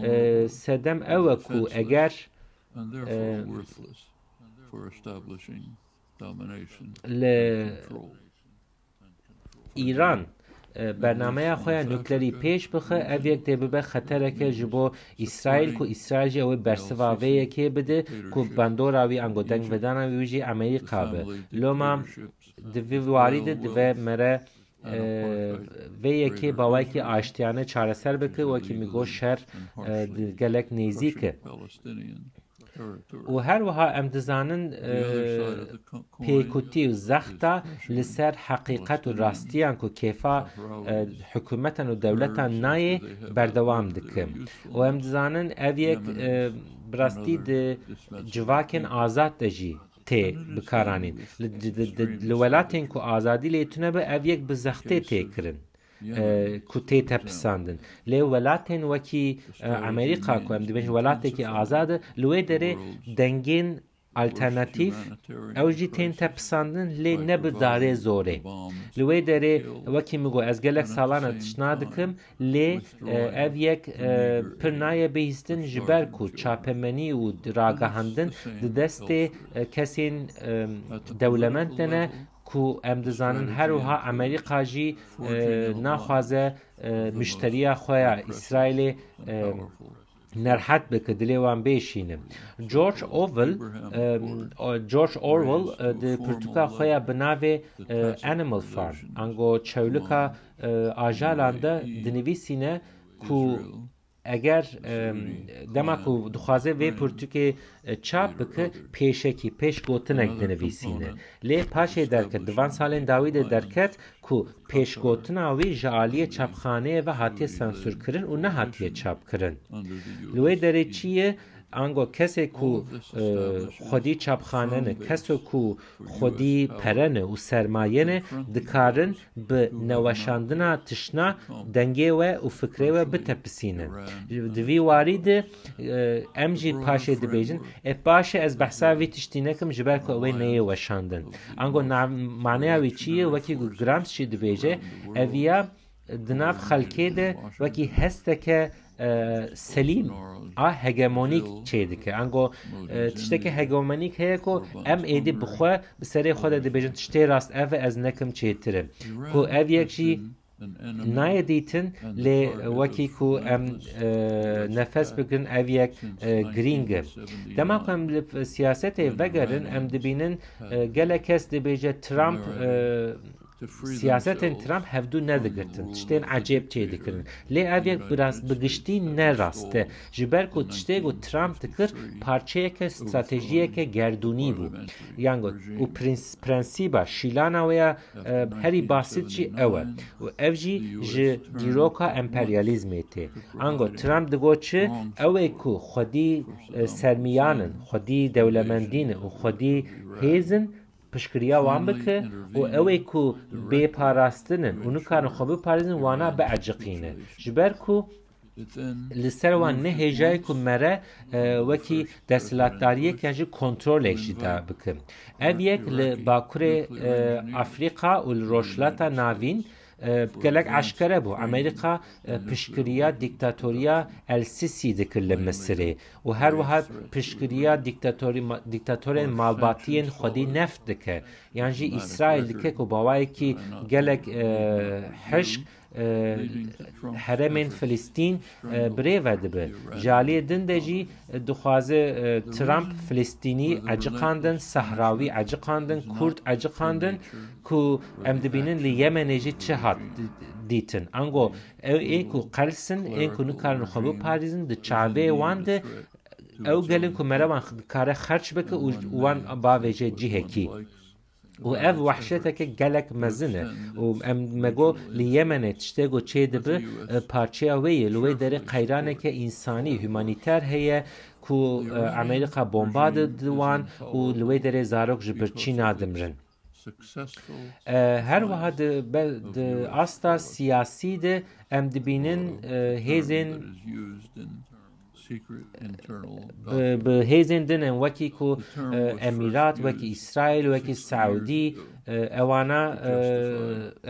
e, sedem ew e ku eger, e, li Îran, e, bernameya xwe ya nuklerî pêş bixe, ev yek dê bibe xetereke ji bo Îsraîl, ku Îsraîl jî ew ê bersiva vê yekê bide, ku bandora wî ango dengvedana wî jî Amerîka be. Loma di vî warî de divê mere, e, vê yekê bi awayekî aştiyane çareser bike, wekî min got şer, e, di gelek nêzîk e. Û her wiha em dizanin, e, pêkutî û zexta li ser heqîqet û rastiyan ku kêfa, e, hikûmetan û dewletan nayê berdewam dike. Û em dizanin ev yek, e, bi rastî di civakên azad de jî tê bikaranîn. Li, di, di, di, li welatên ku azadî lê tune be, ev yek bi zextê tê kirin, e, ku tê tepisandin. Lê welatên wekî, e, Amerîka, ku em dibêjin welatekî azad e, li wê derê dengên alternatîf ew jî tên tepisandin, lê ne bi darê zorê. Li wê derê, wekî min got, ez gelek salan e tişt nadikim, lê, e, ev yek, e, pir nayê bihîstin, ji ber ku çapemenî û ragihandin di destê, e, kesên, e, dewlemend de ne, ku em dizanin her wiha Amerîka jî, e, naxwaze, e, muşteriya xwe ya Îsraîlê, e, nerhet bike, dilê wan bêşîne. George Orwell, e, o, George Orwell, e, di pirtûka xwe ya bi navê, e, Animal Farm, ango çewlika, e, ajalan de dinivîsîne ku eger, e, dema ku dixwaze vê pirtûkê, e, çap bike, pêşekî, pêşgotinek dinivîsîne. Lê paşê derket, di van salên dawî de derket ku pêşgotina wî ji aliyê çapxaneyê ve hatiye sansûrkirin û nehatiye çapkirin. Li wê derê çi ye? Ango kesê ku, e, xwedî çapxane ne, keso ku xwedî pere ne û sermaye ne, dikarin bi neweşandina tişna dengê we û fikrê we bitepisînin. Di vî warî de, e, em jî paşê dibêjin, e, paşê ez behsa vî tiştî nekim, ji ber ku ew ê neyê weşandin. Ango na-, maneya wî çi ye? Wekî ku Gramsci dibêje, ev ya di nav xelkê de wekî hesteke, e, selîm a hegemonîk çêdike. Ango, e, tişteke hegemonîk heye ku em êdî bi xwe, bi serê xwe de dibêjin, tiştê rast ev e, ez nekim çêtir e. Ku ev yek jî nayê dîtin, lê wekî ku em, e, nefes bigirin, ev yek, e, girîng e. Dema ku em li siyasetê vegerin, em dibînin, e, gelek kes dibêje Trump, e, siyasetên Trump hevdû nedigirtin, tiştên ecêb çêdikirin. Lê ev yek bi rast, bi giştî ne rast e. Ji ber ku tiştê ku Trump dikir, parçeyeke stratejiyeke gerdûnî bû. Yango û prens-, prensîba, şîlana wê ya, e, herî basît jî ew e. Û ev jî ji dîroka emperyalîzmê tê. Ango Trump digot çi? Ew ê ku xwedî, e, sermiyan in, xwedî dewlemendî ne û xwedî hêz in, piştgiriya wan bike û ew ê ku bê parastin in û nikarin xwe biparêzin, wana bieciqîne. Ji ber ku li ser wan ne hêjayê ku mere, e, wekî desthilatdariyek yan jî kontrolek jî da bike. Ev yek li Bakurê, e, Afrîka û li Rojhilata Navîn, e, gelek eşkere bû. Amerîka, e, piştgiriya dîktatoriya El Sisi dikir li Misirê û her wiha piştgiriya dîktatorî-, dîktatorên malbatiyên xwedî neft dike. Yan jî Îsraîl dike ku bawayekî gelek, e, hişk, e, herêmên Filistîn, e, birêve dibe. Ji aliyê din de jî, e, dixwaze, e, Trump Filistînî eciqandin, Sehrawî eciqandin, Kurd eciqandin, ku em dibînin li Yemenê jî çi hat di-, dîtin. Ango ew ê ku qels in, ên ku nikarin xwe biparêzin, di çavê wan de ew gelin ku mere wan dikare xerç bike û wan bavêje cihekî. û ev wehşeteke gelek mezin e. Û em me got li Yemenê tiştê ku çêdibe, e, parçeya wê ye. Li wê derê qeyraneke însanî, humanîter heye ku, e, Amerîka bomba dide wan û li wê derê zarok ji birçî nadimrin. E, her wiha di, be, di asta siyasî de em dibînin, e, hêzên bi, bi hêzên din in, wekî ku, e, Emîrat, wekî Îsraîl, wekî Saûdî, e, ewana, e,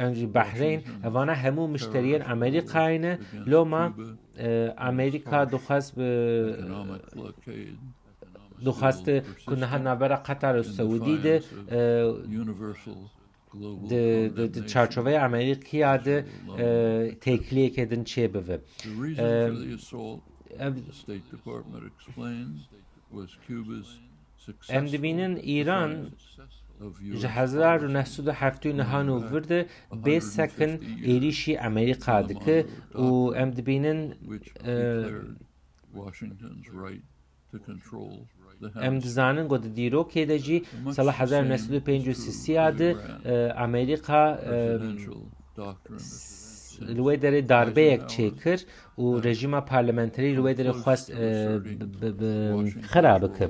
em jî Behreyn, evana hemû mişteriyên Amerîkayê ne. Loma, e, Amerîka dixwest bi, dixwest ku niha navbera Qatar û Saûdî de, e, di, di, di çarçoveya Amerîkaya de, e, têkiliyeke din çêbibe. E, ev, em dibînin Îran ji hezar û neh sed û heftê û neh an û vir de bê sekin êrîşî Amerîka dike û em dibînin, e, em dizanin ku di dîrokê de jî sala hezar û neh sed û pêncî û sê ya de, e, Amerîka, e, li wê derê darbeyek çêkir û rejîma parlamenterî li wê derê xwest, e, bi, bi, bi xira bike.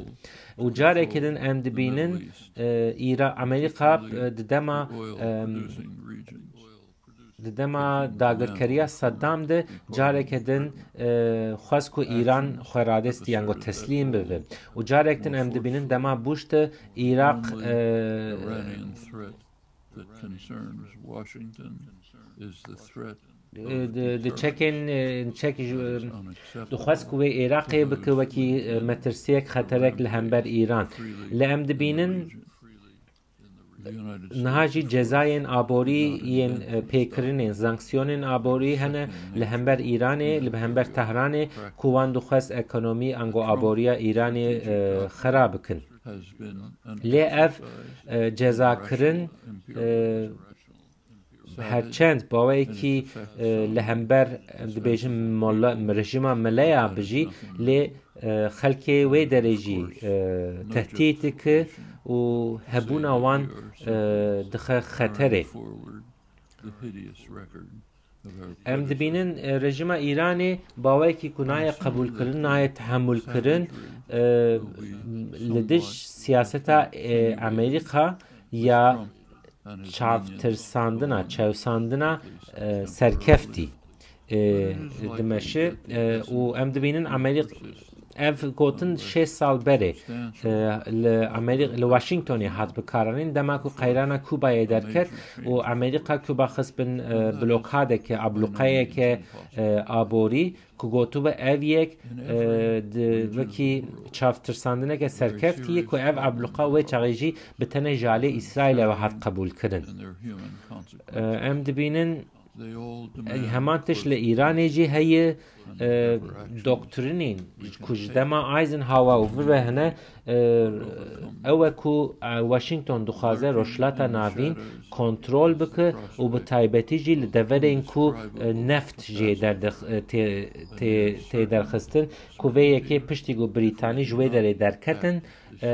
Û carekê din em dibînin, e, Îra-, Amerîka, e, di dema, e, di dema dagirkeriya Saddam de careke din, e, xwest ku Îran xwe radestî yan ku teslîm bibe. Û carek din em dibînin dema Bush de Îraq, e, e, di, di çekên, e, çek ji, e, dixwest ku wê Êraqê bike wekî, e, metirsiyek, xeterek li hember Îran. Lê em dibînin niha jî cezayên aborî yên, e, pêkirinên, sanksiyonên aborî hene li hember Îranê, li hember Tehranê, ku wan dixwest ekonomî ango aboriya Îranê, e, xera bikin. Lê ev, e, cezakirin, e, bi herçend baweyekî, e, li hember, em dibêjin, molla, rejîma meleya bijî, lê, e, xelkê wê derê jî, e, tehdît dike û hebûna wan, e, dixe xeterê. Em dibînin, e, rejîma Îranê baweyekî ku nayê qebûlkirin, nayê tehemûlkirin, e, li dij siyaseta, e, Amerîka ya çavtirsandina, çewsandina, e, serkeftî, e, dimeşe, e, û em dibînin Amerîk-, ev gotin şêst sal berê, e, li Amerîk-, li Washingtonê hat bikaranîn, dema ku qeyrana Kubayê derket û Amerîka Kuba xist bin, e, blokadeke, ablûqeyeke, e, aborî, ku gotibû ev yek, e, di wekî çavtirsandineke serkeftî ye ku ev ablûqa wê çaxê jî bi tenê ji alê Îsraîlê ve hat qebûlkirin. E, em dibînin, e, heman tişt li Îranê jî heye, e, doktrinên ku ji dema Eisenhower û vir ve hene, e, ew e ku, e, Washington dixwaze Rojhilata Navîn kontrol bike û bi taybetî jî li deverên ku, e, neft jê derdix-, e, tê, tê, tê derxistin, ku vê yekê piştî ku Brîtanî ji wê derê derketin, e,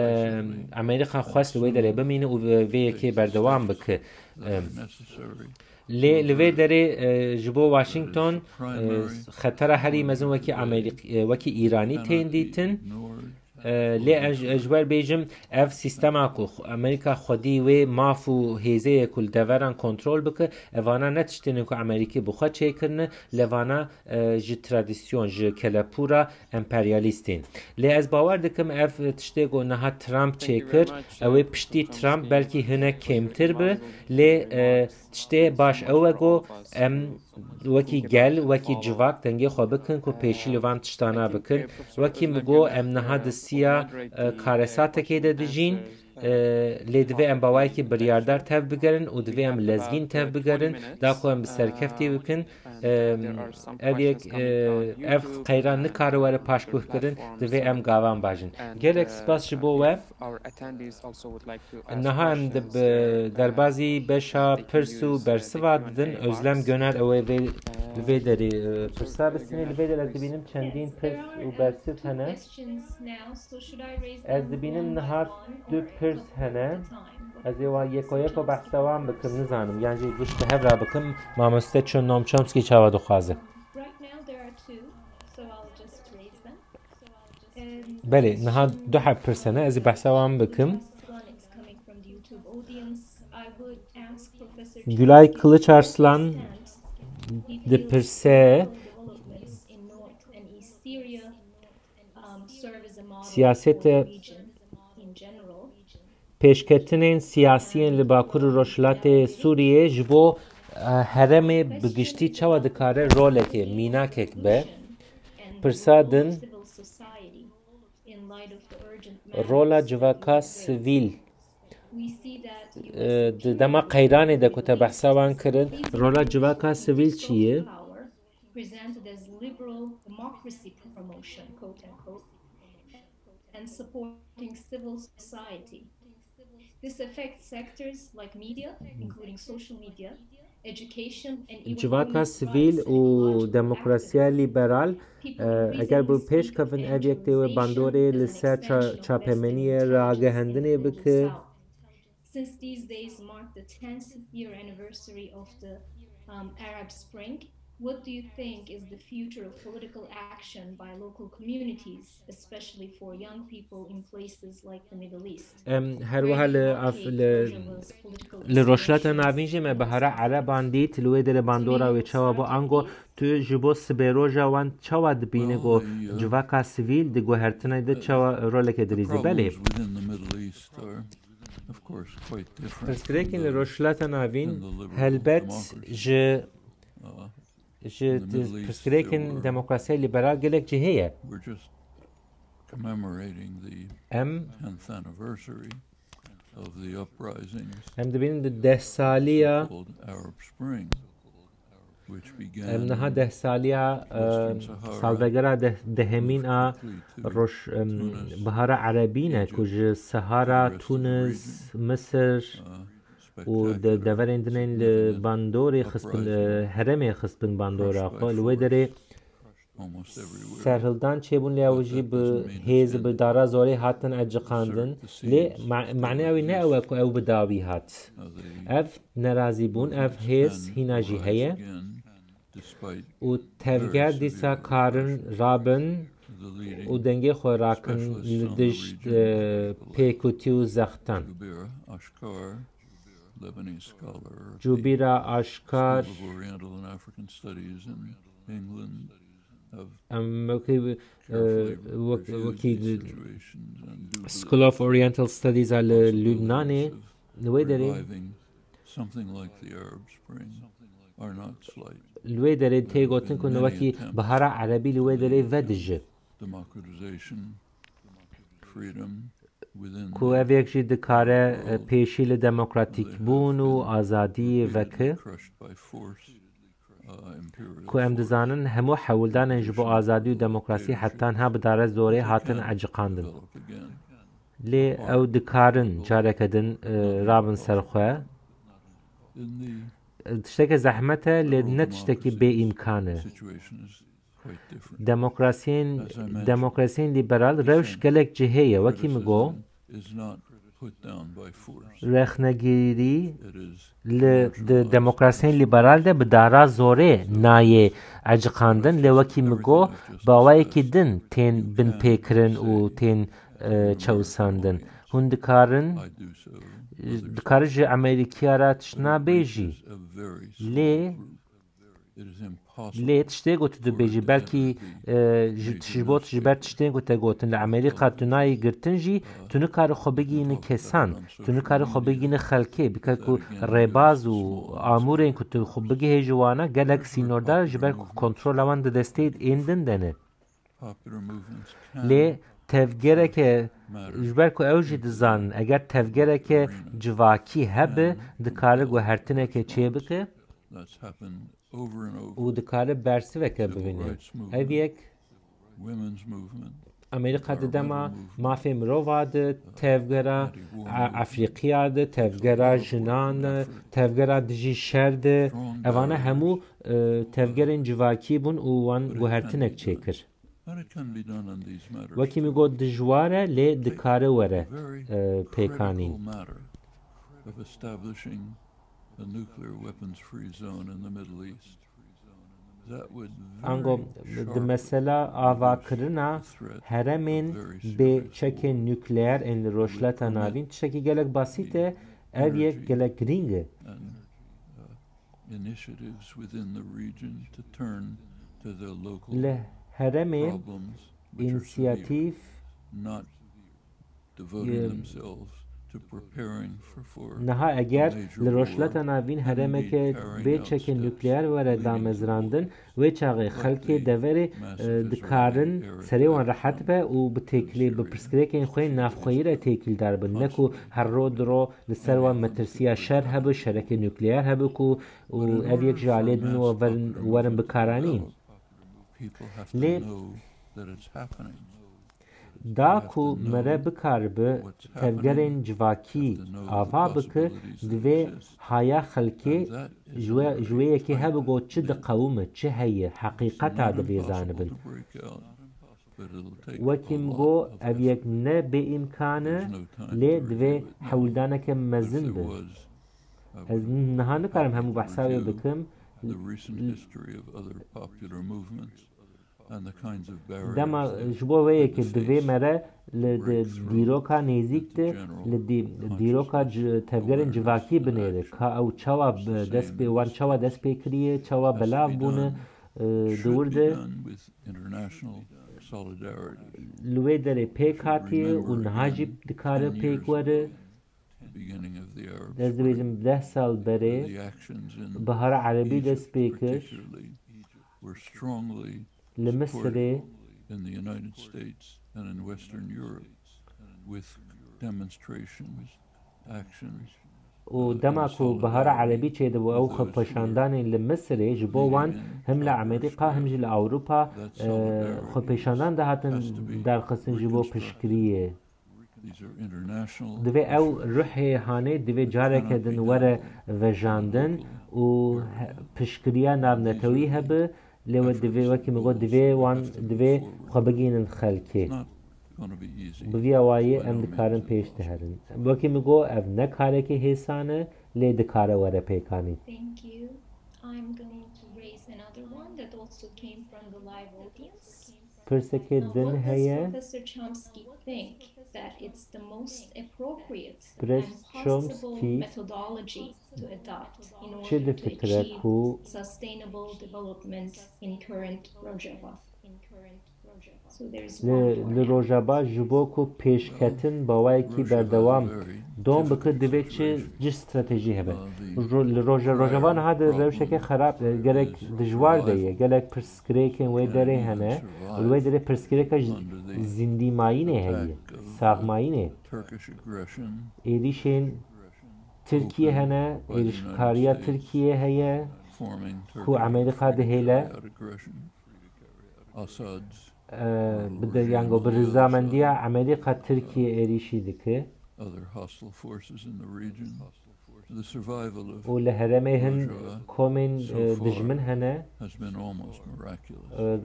Amerîka xwest li wê derê bimîne û vê, vê yekê berdewam bike. E, lê li vê derê, e, ji bo Washington, e, xetera herî mezin wekî Amerîk-, e, wekî Îranî tên dîtin. E, lê ez, ez ji wer bêjim, ev sîstema ku xu-, Amerîka xwedî wê maf û hêzê ye ku li deveran kontrol bike, evana ne tiştên ku Amerîkî bi xwe çêkirine, lê vana, e, ji tradisyon, ji kelepûra emperyalîstên. Lê ez bawer dikim, ev tiştê ku niha Trump çêkir, ew ê piştî Trump belkî hinek kêmtir be, lê, e, tiştê baş ew e ku em wekî gel, wekî civak dengê xwe bikin ku pêşî li van tiştana bikin. Wekî min got, em niha di siya, e, karesatekê de dijîn, e, lê divê em bawayekî biryardar tev bigerin û divê em lezgîn tev bigerin, da ku em bi serkeftî bikin. E, ev yek, e, ev qeyran nikare were paşguhkirin, divê em gavan bajin. Gelek spas ji bo we. Niha em di bi derbazî beşa pirs û bersiva didin. Özlem Göner ew ê vê, li vê derê, e, pirsa bistîne. Li vê derê ez dibînim çendîn pirs û bersiv hene. Ez dibînim niha du Hene, ez ê wan yeko yeko behsa wan bikim, nizanim, yan jî gişt bi hev re bikim, mamoste çi Noam Chomsky çawa dixwaze. Belê, niha du heb pirs hene, ez ê behsa wan bikim. Gülay Kılıçarslan dipirse, siyasete pêşketinên siyasiyên li Bakur û Rojhilatê Sûriyê ji bo, e, herêmê bi giştî çawa dikare rolekê, mînakek be? Pirsa din, rola civaka sivîl, e, di dema qeyranê de ku te behsa wan kirin, rola civaka sivîl çi ye? Presented as liberal democracy promotion, quote unquote, and supporting civil society. This affects sectors like media, including social media, education, and even civaka sivîl û demokrasiya lîberal, e, eger bi pêş kevin, ev yek tê wê bandorê li ser ça-, çapemeniyê ragihandinê bike. Since these days mark the tenth year anniversary of the, um, Arab Spring, what do you think is the future of political action by local communities, especially for young people in places like the Middle East? Em, her wiha li af-, li, li Rojhilata Navîn jî me bihara Ereban dît, li wê derê bandora wê çawa bû, ango tu ji bo sibê roja wan çawa dibîne ku civaka sivîl di guhertinê de çawa roleke dirîzî? Belê. Pirsgirêkên li Rojhilata Navîn helbet ji, ji pirsgirêkên demokrasiya lîberal gelek cihê ye. Em em dibînin di deh saliya Em niha deh saliya, e, salvegera deh-, dehemîn a roj-, em, Bihara Erebî ne, ku ji Sehara, Tunis, Misir û de-, deverên din ên li bandorê xistbin, e, herêmê xistbin bandora xwe. Li wê derê serhildan çêbûn, lê ew jî bi hêz, bi dara zorê hatin eciqandin. Lê ma-, manê ew ê ne ew e ku ew bi dawî hat. Ev nerazîbûn, ev hêz hîna jî heye. Û tevger dîsa karin rabin û dengê xwe rakin li dij, e, pêkutî û zextan. Jubîra Aşkar, em wekî, e, wek-, wekî School of Oriental Studies a li Lubnanê, li wê derê, li wê derê tê gotin ku ne wekî Bihara Erebî li wê derê vedije. Ku ev yek jî dikare, e, pêşî li demokratîkbûn û azadiyê veke, ku em dizanin hemû hewldanên ji bo azadî û demokrasî heta niha bi dare zorê hatin eciqandin. Lê ew dikarin careke din, e, rabin ser xwe. Tişteke zehmet e, lê ne tiştekî bê îmkan e. Demokrasiyên, demokrasiyên lîberal rewş gelek cihê ye. Wekî min got, rexnegirî li, di demokrasiyên lîberal de bi dara zorê nayê eciqandin, lê wekî min got, bi awayekî din tên binpêkirin û tên, e, çewisandin. Hûn dikarin, dikarin ji Amerîkiya re tişt nabêjî, lê Lê tiştê ku tu dibêjî, belkî, e, ji, ji bo tu ji ber tiştên ku te gotin li Amerîka tu nayê girtin jî, tu nikarî xwe bigihînî kesan, tu nikarî xwe bigihînî xelkê, bike ku rêbaz û amûrên ku tu xwe bigihê ji wana gelek sînordar, ji ber ku kontrola wan di destê ên din de ne. Lê tevgereke, ji ber ku ew jî dizanin, eger tevgereke civakî hebe, dikare guhertineke çêbike û dikare bersiveke bibîne. Ev yek Amerîka di dema mafê mirova de, tevgera A-, Afrîqiya de, tevgera jinan de, tevgera dijî şer de, evana hemû, e, tevgerên civakî bûn û wan guhertinek çêkir. But it can be done on these matters. Wekî min got, dijwar e, lê dikare were, e, pêkanîn. Critical matter of establishing a nuclear weapons-free zone in the Middle East. That would very sharply reduce the threat of very serious nuclear weapons. Ango di mesela avakirina heremên bê çekên nukleer ên li Rojhilata Navîn tiştekî gelek basît e, ev yek gelek girîng e. And, uh, initiatives within the region to turn to their local problems, which are being, li heremê însiyatîf, not devoting themselves to preparing for, for a major war, and indeed carrying out the actions in the Middle East. Niha eger li Rojhilata Navîn heremeke bê çekên nukleer were damezrandin, wê çaxê xelkê deverê, e, dikarin serê wan rehet be û bi têkilî, bi pirsgirêkên xwe yên navxweyî re têkildar bin, ne ku her ro di ro li ser wan metirsiya şer hebe, şerekê nukleer hebe ku û ev yek ji alê din we verin, werin bikaranîn. Lê da ku mere bikaribe tevgerên civakî ava bike, divê haya xelkê ji we, ji wê yekê hebe ku çi diqewime, çi heye, heqîqeta divê zanibin. Wekî min got, ev yek ne bêîmkan e, lê divê hewldaneke mezin be. Ez niha nikarim hemû behsa wê bikim. Dema ji bo wê yekê divê mere li di-, dîroka nêzîk de, li dî-, dîroka ci-, tevgerên civakî binêre, ka ew çawa bi dest pê, wan çawa dest pê kiriye, çawa belav bûne, e, di wir de. Li wê derê pêk hatiye û niha jî dikare pêk were. Ez dibêjim, deh sal berê Bihara Erebî dest pê kir. Li Misirê, û dema ku Bihara Erebî çêdibû, ew xwepêşandanên li Misirê ji bo wan him li Amerîka him jî li Ewropa, e, xwepêşandan dihatin derxistin ji bo piştgiriyê. Divê ew ruhê hanê divê careke din were vejandin û he-, piştgiriya navnetewî hebe, lê we divê, wekî min got, divê wan, divê xwe bigihînin xelkê. Bi vî awayî em dikarin pêş diherin. Wekî min got, ev ne karekî hêsan e, lê dikare were pêkanîn. Thank you. I'm going to raise another one that also came from the live audience. Pirsekê din heye. Pirs Chomsky çi difikire ku li, li Rojava ji bo ku pêşketin bi awayekî berdewam dom bike, divê çi, çi stratejî hebe? Ro-, li Roja-, Rojava niha di rewşeke xerab, e, gelek dijwar de ye. Gelek pirs- Pirsgirêkên wê derê hene û li wê derê pirsgirêka ji zîndîmayînê heye, saxmayînê. Êrîşên Tirkiyê hene, êrîşkariya Tirkiyê heye ku Amerîka dihêle. E, bi de-, yango bi rizamendiya Amerîka Tirkiye êrîşî dike. Û li herêmê hin komên, e, dijmin hene. E,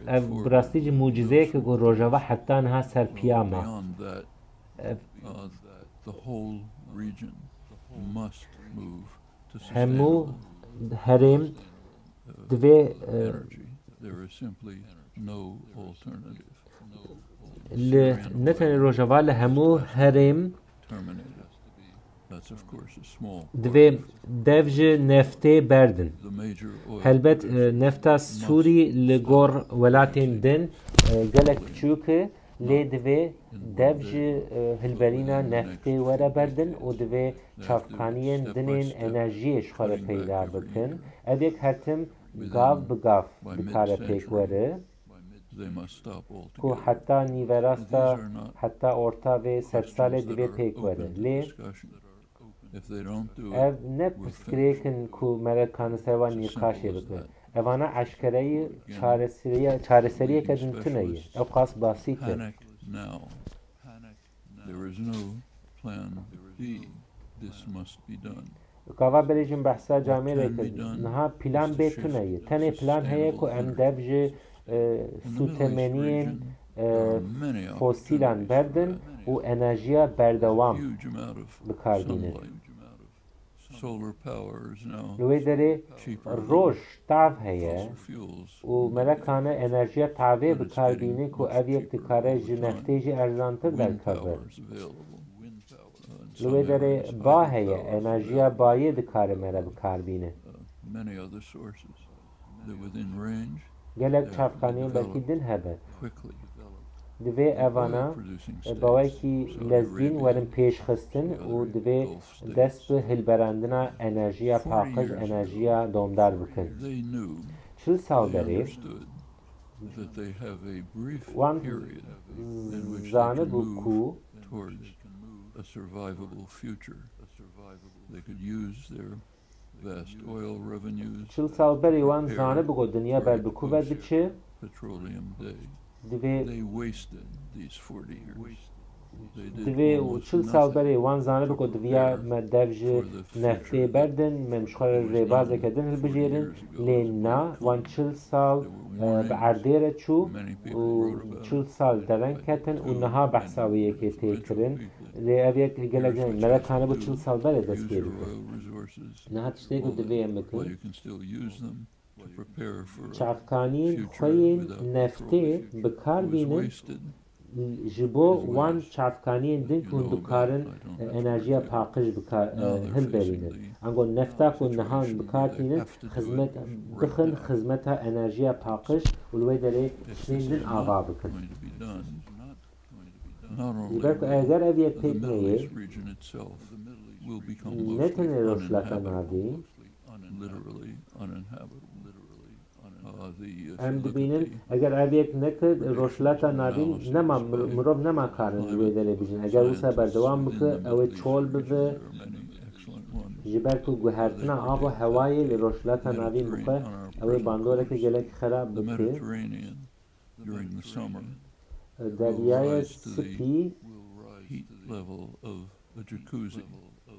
ev bi rastî jî mucizeyek e ku Rojava heta niha ser piya ma. Ev hemû herêm divê, e, li, ne tenê Rojava, li hemû herêm divê dev ji neftê berdin. Helbet, e, nefta Sûrî li gor welatên din, e, gelek piçûk e, lê divê dev ji, e, hilberîna neftê were berdin û divê çavkaniyên dinên enerjiyê ji xwe re peyda bikin. Ev yek her tim gav bi gav dikare pêk were, ku heta nîverasta, heta orta vê sedsalê divê pêk were. Lê ev ne pirsgirêk in ku me re kanin ser wan nîqaşê bikin. Evana eşkereyî çareseriya-, çareseriyeke din tune ye. Ew qas basît e. Gava berê jin behsa camêrê kir. Niha plan B tune ye. Tenê plan heye ku em dev ji, e, sûtemeniyên, e, fosîlan berdin û enerjiya berdewam bi kar bînin. Li wê derê roj, tav heye û me re kane enerjiya tavê bi kar bîne ku ev yek dikare ji neftê jî erzantir derkeve. Li wê derê ba heye, enerjiya bayê dikare me re bi kar bîne. Gelek çavkaniyên belkî din hebe. Divê evana bawekî lezgîn werin pêşxistin û divê dest bi hilberandina enerjiya paqij, enerjiya domdar bikin. Çil sal berê wan zanibû ku They could use their vast oil revenues. Çil sal berê wan zanibû ku dinya ber bi ku ve diçe. Petroleum day. Divê They wasted these forty years. Divê û çil sal berê wan zanibû ku diviya me dev ji neftê berdin, me ji xwe re rêbazeke din hilbijêrin, lê na, wan çil sal, e, bi erdê re çû û çil sal dereng ketin û niha behsa wê yekê tê kirin. Lê ev yek gelek jin me re kanibû çil sal berê dest pê bikin. Niha tiştê ku divê em bikin, çavkaniyên xwe yên neftê bi kar bînin ji bo wan çavkaniyên din ku hûn dikarin, e, enerjiya paqij bikar, e, hilberînin. Ango nefta ku niha hûn bi kar tînin, xizmet, bixin xizmeta enerjiya paqij û li wê derê tiştên din ava bikin. Ji ber ku eger ev yek pêk neyê, ne tenê Rojhilata Navîn, em dibînin, eger ev yek nekir, Rojhilata Navîn nema, mir-, mirov nema karin li wê derê bijîn. Eger wisa berdewam bike, ew ê çol bibe. Ji ber ku guhertina av û hewayê li Rojhilata Navîn bike, ew ê bandoreke gelek xerab bike. Deryaya Spî Heat level of a jacuzzi.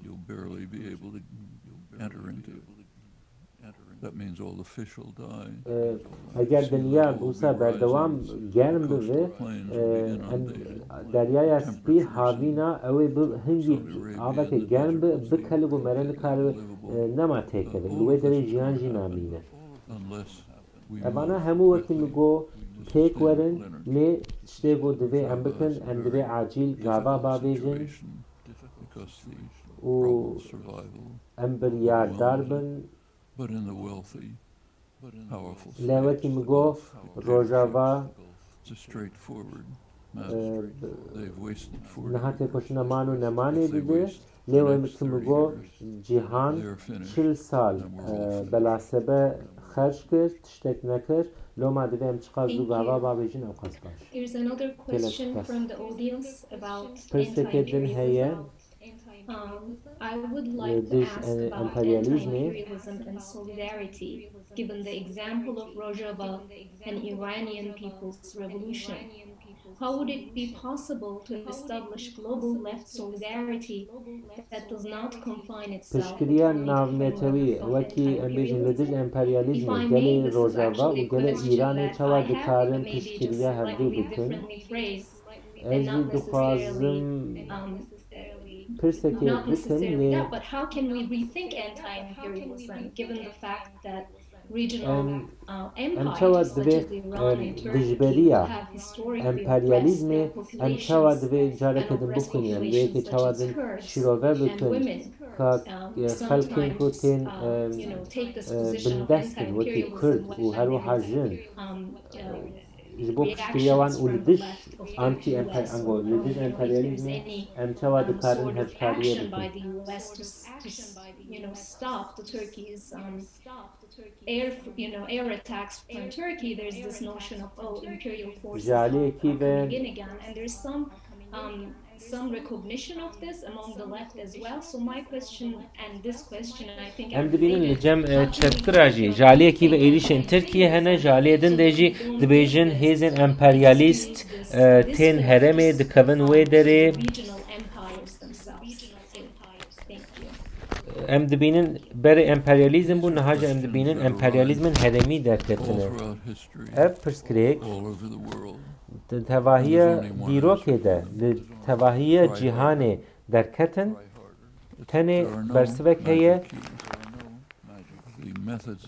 You'll barely be able to enter into. That means all the fish will die. E, eger dinya wisa berdewam germ bibe, e, em, Deryaya Spî havîna ew ê bi hingî aveke germ bi, bikele ku mere nikare, e, nema têkeve. Li wê derê jiyan jî namîne. Evana hemû wekî min got pêk werin, lê tiştê ku divê em bikin, em divê acîl gava bavêjin û em biryardar bin. Lê wekî min got, Rojava, e, niha têkoşîna man û nemanê dide. Lê wekî min got, cîhan çil sal, e, belasebe xerc kir, tiştek nekir. Loma divê em çiqas zû gava bavêjin, ew qas baş. Here's another question from the audience about anti-imperialism. Pirseke din heye. Um, I would like to ask about anti-imperialism and solidarity, given the example of Rojava and Iranian People's Revolution. How would it be possible to establish global left solidarity that does not confine itself to Piştgiriya navnetewî, wekî em bêjin, li dij emperyalîzmê, gelê Rojava û gelê Îranê çawa dikarin piştgiriya hevdû bikin? Ez jî dixwazim pirsekê bikim, lê em, em çawa divê, em, dijberiya emperyalîzmê, em çawa divê careke din bixwînin, em divê yekê çawa din şîrove bikin, ka, e, xelkên ku tên, e, e, bindest in, wekî Kurd û her wiha jin, e, ji bo piştgiriya wan û li dij anti-emper-, ango, li dij emperyalîzmê em çawa dikarin hevkariyê bikin? Air, you know, air attacks from Turkey, there's this notion of, oh, imperial forces are coming in again, and there's some, um, some recognition of this among the left as well. So my question, and this question, I think, em dibînin li cem, e, çepgira jî ji aliyekî ve êrîşên Tirkiye hene, ji aliyê din de jî dibêjin hêzên emperyalîst, e, tên herêmê, dikevin wê derê. Regional empires themselves. Thank you. Em dibînin berê emperyalîzm bû, niha jî em dibînin emperyalîzmên herêmî derketine. Ev pirsgirêk di tevahiya dîrokê de, li tevahiya cîhanê derketin, tenê bersivek heye,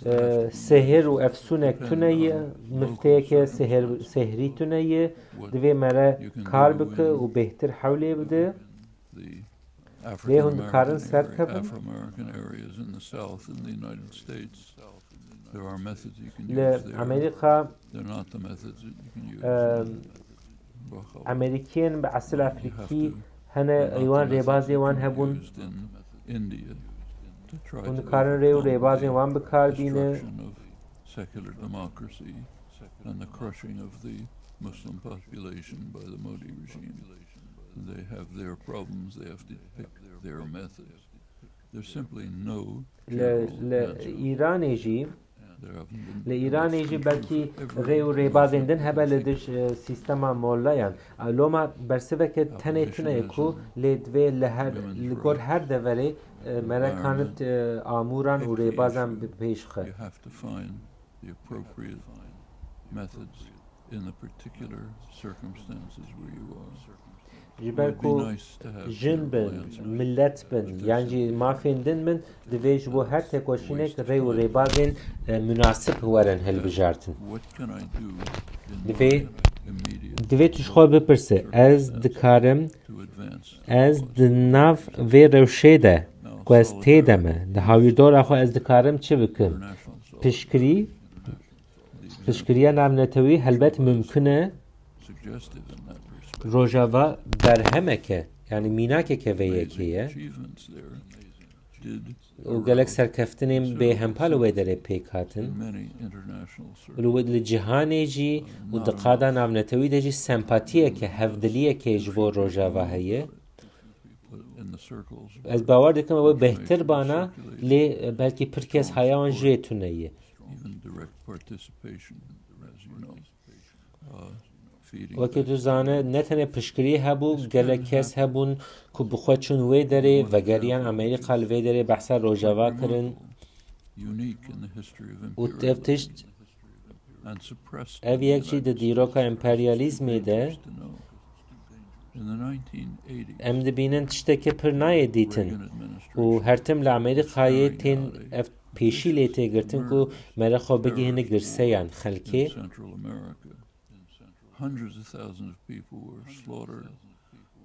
e, sihir û efsûnek tune ye, mifteyeke sihir, sihrî tune ye, divê mere kar bike û bêhtir hewlê bide. Lê hûn dikarin serkevin. Li Amerîka, em, Amerîkiyên bi esil Afrîkî hene, wan rêbazê wan hebûn. Hûn dikarin rê û rêbazên wan bi kar bînin. And the crushing of the Muslim population by the Modi regime. They have their problems, they have to pick their methods. There's simply no general answer. Li Îranê jî, li Îranê jî belkî rê û rêbazên din hebe li dij, e, sîstema mollayan. A, loma bersiveke tenê tune ye ku lê divê li her, li gor her deverê, e, mere kanit, e, amûran û rêbazan bi pêş xe. You have to find the appropriate methods in the particular circumstances where you are. Ji ber ku jin bin, milet bin, yan jî mafên din bin, divê ji bo her tekoşînek rê û rêbazên, e, munasib werin hilbijartin. Divê, divê tu ji xwe bipirse, ez dikarim, ez di nav vê rewşê de ku ez tê de me, di hawîrdora xwe ez dikarim çi bikim? Piştgirî Piştgiriya navnetewî helbet mimkun e. Rojava berhemeke, yanî mînakeke vê yekê ye. Û gelek serkeftinên bêhempa li wê derê pêk hatin. Û li wê, li cîhanê jî û di qada navnetewî de jî sempatiyeke, hevdiliyekê ji bo Rojava heye. Ez bawer dikim ew ê bêhtir bana, lê belkî pir kes haya wan jê tune ye. Wekî tu zane, ne tenê piştgirî hebû, gelek kes hebûn ku bi xwe çûn wê derê, vegeriyan Amerîka, li vê derê behsa Rojava kirin. Û ev tişt, ev yek jî di dîroka emperyalîzmê de em dibînin tiştekî pir nayê dîtin û her tim li Amerîkayê tên ev pêşî lê tê girtin ku mere xwe bigihîne girseyan xelkê. Hundreds of thousands of people were slaughtered.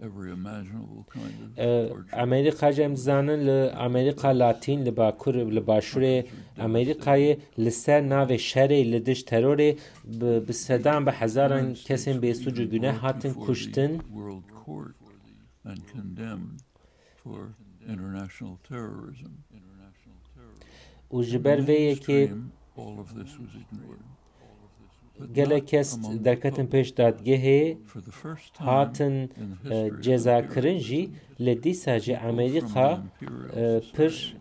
Every imaginable kind of, e, torture. Amerîka jî em dizanin li Amerîka Latîn, li Bakur, li Başûrê Amerîkayê li ser navê şerê li dij terorê bi, bi sedan, bi hezaran kesên bêsûc û gune hatin kuştin. World Court and condemned for international terrorism. Û ji ber vê yekê gelek kes derketin pêş dadgehê, hatin, e, cezakirin jî, lê dîsa jî Amerîka, e, pir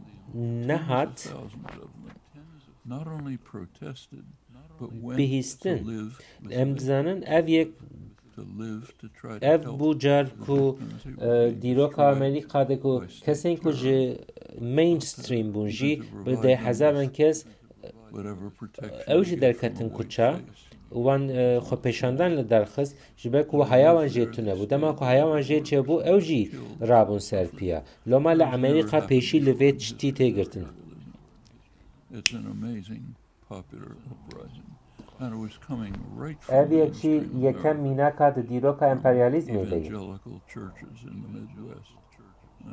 nehat bihîstin. Em dizanin ev yek Ev bû car ku, e, dîroka Amerîka de ku kesên ku ji mainstream bûn jî bi deh hezaran kes, e, ew jî derketin kuça û wan, e, xwepêşandan li dar xist, ji ber ku haya wan jê tune bû. Dema ku haya wan jê çêbû, ew jî rabûn ser piya. Loma li Amerîka pêşî li vê tiştî tê girtin. It's an amazing popular uprising. And it was coming right from the mainstream America. Ev yek jî yekem mînaka di dîroka emperyalîzmê de ye. Evangelical churches in the Midwest, uh,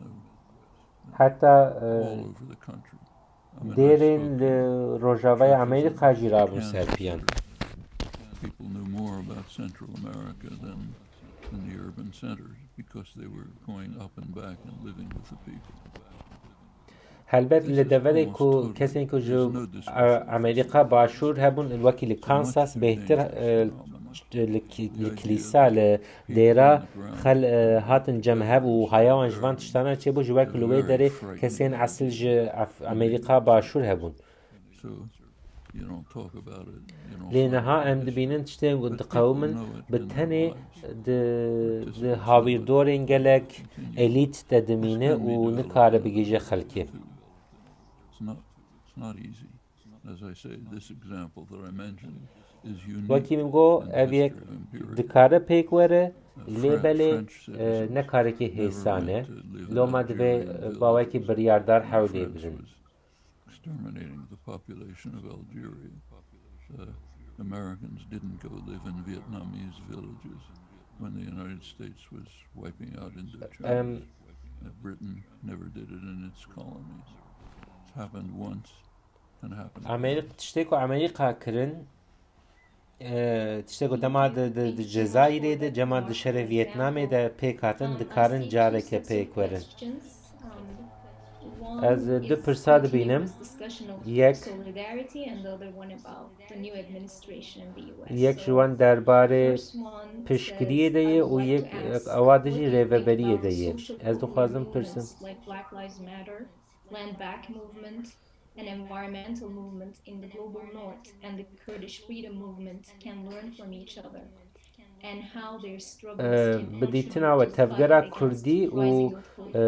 heta, e, all over the country. I mean, I dêrên spoke li Rojavaya Amerîka jî rabûn ser piyan. People knew more about Central America than in the urban centers because they were going up and back and living with the people. Helbet li deverê ku kesên ku ji, e, Amerîka Başûr hebûn, wekî li Kansas bêhtir, e, li ki-, li kilîsa, li dêra xel, e, hatin cem hev û haya wan ji van tiştana çêbû, ji ber ku li wê derê kesên esil ji Af-, Amerîka Başûr hebûn. Lê niha em dibînin tiştên ku diqewimin bi tenê di, di hawîrdorên gelek elît de dimîne û nikare bigihîje xelkê. It's not, it's not easy. As I say, this example that I mentioned is unique. Wekî min got, ev yek dikare pêk were, lê belê e, ne karekî hêsan e. Loma divê e, bawekî biryardar hewlê birin. Exterminating the population of Algeria. The Americans didn't go live in Vietnamese villages when the United States was wiping out Indochina. Em, Uh, Britain never did it in its colonies. It's happened once and happened Amerîk-, tiştê ku Amerîka kirin, e, tiştê ku dema di, di, di Cezayirê de, dema di şerê Vietnamê de pêk hatin, dikarin careke pêk werin. Ez du pirsa dibînim. Yek, yek ji wan derbarê piştgiriyê de ye û yek ewa dijî rêveberiyê de ye. Ez dixwazim pirsim. Land back movement, an environmental movement in the global north, and the Kurdish freedom movement can learn from each other. Bi dîtina we tevgera Kurdî û, e,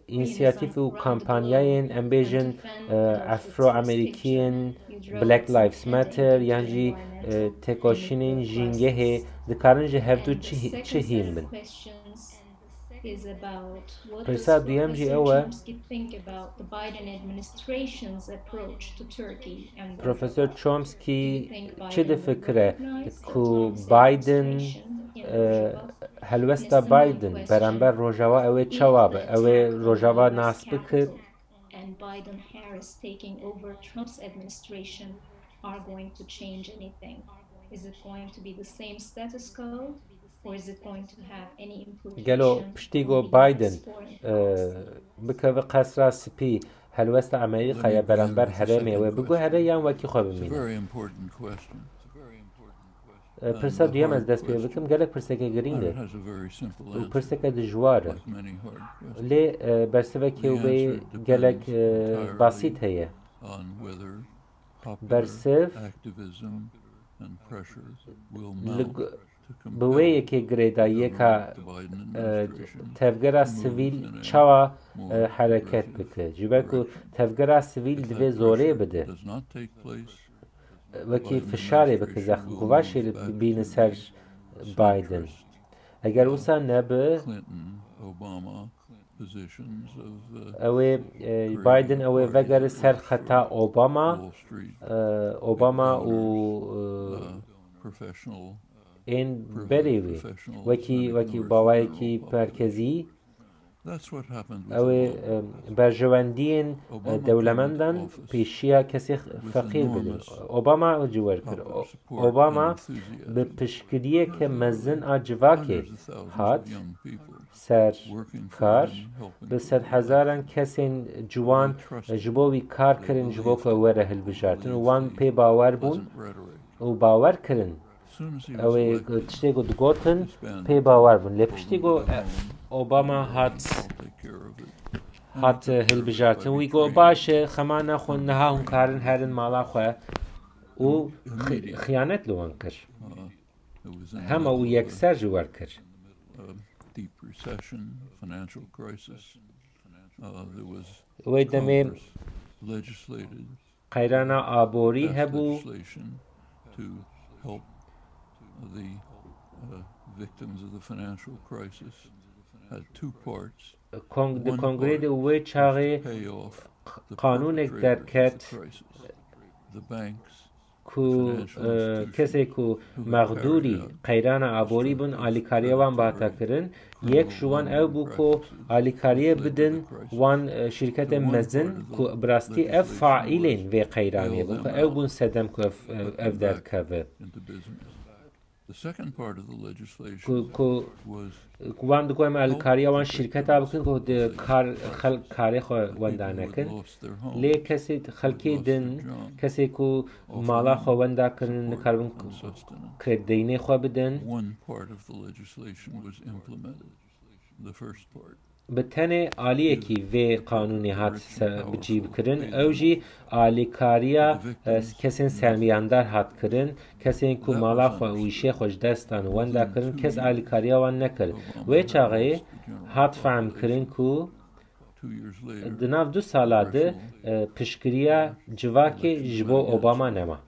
însiyatîf û kampanyayên, em bêjin, e, Afro-Amerîkiyên Black Lives Matter yan jî, e, têkoşînên jîngehê dikarin ji hevdû çi hî-, çi hîn bin? Pirsa duyem jî ew e. Profesor Chomsky çi difikire ku Biden, e, helwesta Biden beramber Rojava ew ê çawa be? Ew ê Rojava nas bike? And Biden Harris taking over Trump's administration are going to change anything? Is it going to be the same status quo? Gelo piştî ku Biden, e, bikeve Qesra Spî, helwesta Amerîkayê beramber herêmê wê biguhere yan wekî xwe bimîne? E, pirsa duyem ez dest pê bikim, gelek pirseke girîng e. Û pirseke dijwar e. Lê, e, bersivekê wê gelek, e, basît heye. Bersiv li gu-, bi wê yekê girêdayiyeka, e, tevgera sivîl çawa, e, hereket bike? Ji ber ku tevgera sivîl divê zorê bide. Wekî fişarê bike, zex-, guvaşê bîne ser Biden. Eger wisa nebe, ew ê, e, Biden ew ê vegere ser xeta Obama, e, Obama û, e, ên berê wê. Wekî, wekî bawayekî merkezî, ew ê, e, berjewendiyên, e, dewlemendan pêşiya kesê feqîr bidin. Obama ew ciwer kir. O-, Obama bi piştgiriyeke mezin a civakê hat ser kar, bi sedhezaran kesên ciwan ji bo wî kar kirin, ji bo ku were hilbijartin û wan pê bawer bûn û bawer kirin. Ew ê tiştê ku digotin pê bawer bûn. Lê piştî ku, e, Obama hat, hat, e, hilbijartin, wî got, "Baş e, xema nexwin, niha hûn karin herin mala xwe." Û xi-, xiyanet li wan kir. Hema û yekser ji wer kir. Wê demê qeyrana aborî hebû. Kong-, di kongrê de wê çaxê q-, qanûnek derket ku, e, kesê ku mexdûrî qeyrana aborî bûn, alîkariya wan bihata kirin. Yek ji wan ew bû ku alîkariyê bidin wan, e, şîrketên mezin ku bi rastî ev faîlên vê qeyranê bûn, ku ew bûn sedem ku ev, ev derkeve. Ku, ku, ku wan digot em alîkariya wan şîrketa bikin ku di kar, xelk karê xwe wenda nekin. Lê kesê, xelkê din, kesê ku mala xwe wenda kirin, nikaribin k-, k-, deynê xwe bidin. Bi tenê aliyekî vê qanûnê hat se-, bi cî bikirin, ew jî alîkariya, e, kesên sermiyandar hat kirin, kesên ku mala xwe û îşê xwe ji dest dan û wenda kirin, kes alîkariya wan nekir. Wê çaxê hat fehm kirin ku Di nav du sala de, e, piştgiriya civakê ji bo Obama nema.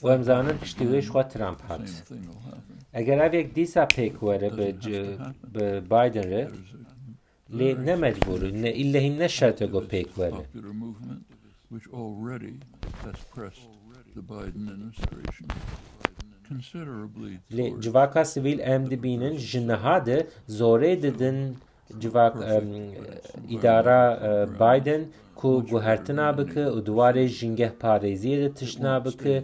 Û em zanin piştî wê ji xwe Trump hat. Eger ev yek dîsa pêk were bi, bi Biden re, lê ne mecbûr, ne îllehî ne şert e ku pêk were. Lê civaka sivîl em dibînin ji niha de zorê didin civak, em, îdara, e, Biden ku guhertina bike û di warê jîngehparêziyê de tiştna bike.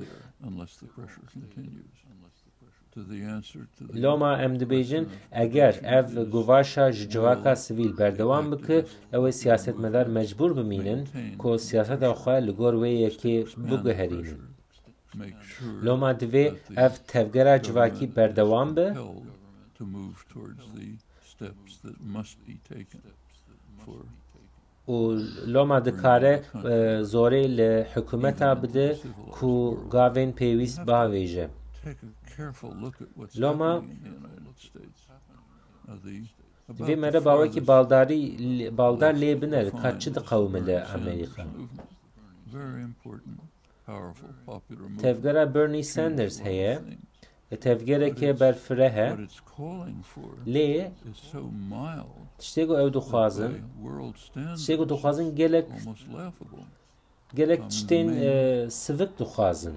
Loma em dibêjin, eger ev guvaşa ji civaka sivîl berdewam bike, ew ê siyasetmedar mecbûr bimînin ku siyaseta xwe li gor wê yekê biguherînin. Loma divê ev tevgera civakî berdewam be û loma dikare, e, zorê li hikûmeta bide ku gavên pêwîst bavêje. Loma divê mereba wekî baldarî, baldar lê bine li ka çi diqewime li Amerîka. Tevgera Bernie Sanders heye. Tevgereke berfireh e. Lê tiştê ku ew dixwazin, tiştê ku dixwazin gelek, gelek tiştên, e, sivik dixwazin.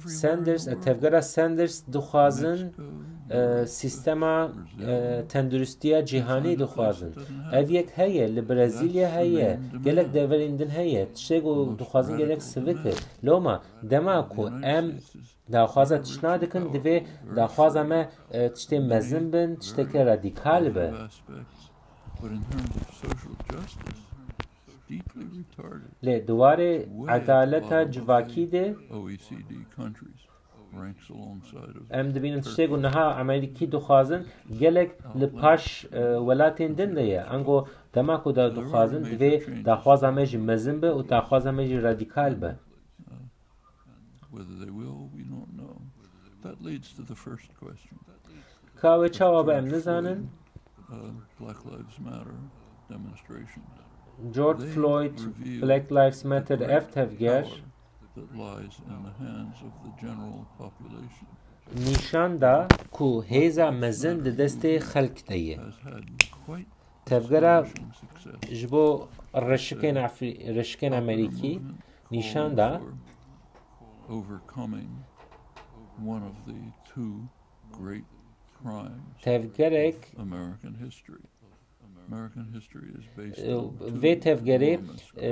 Sanders, e, tevgera Sanders dixwazin, e, sîstema, e, tenduristiya cîhanî dixwazin. Ev yek heye, li Brezîlya heye, gelek deverên din heye. Tiştê ku dixwazin gelek sivik e. Loma, dema ku em daxwaza tiştna dikin, divê daxwaza me, e, tiştê mezin bin, tişteke radîkal be. Lê di warê edaleta civakî de em dibînin tiştê ku niha Amerîkî dixwazin gelek li paş, e, welatên din de ye. Ango dema ku da dixwazin divê daxwaza me jî mezin be û daxwaza me jî radîkal be. Whether they will, we don't know. That leads to the first question. Ka wê çawa be em nizanin. Uh, Black Lives Matter demonstration. George Floyd, Black Lives Matter ev tevger that lies in the hands of the general population. Nîşan da ku hêza mezin di destê xelk de ye. Tevgera ji bo reşikên Afri-, reşikên Amerîkî nîşan da. Tevgerek Vê tevgerê, e,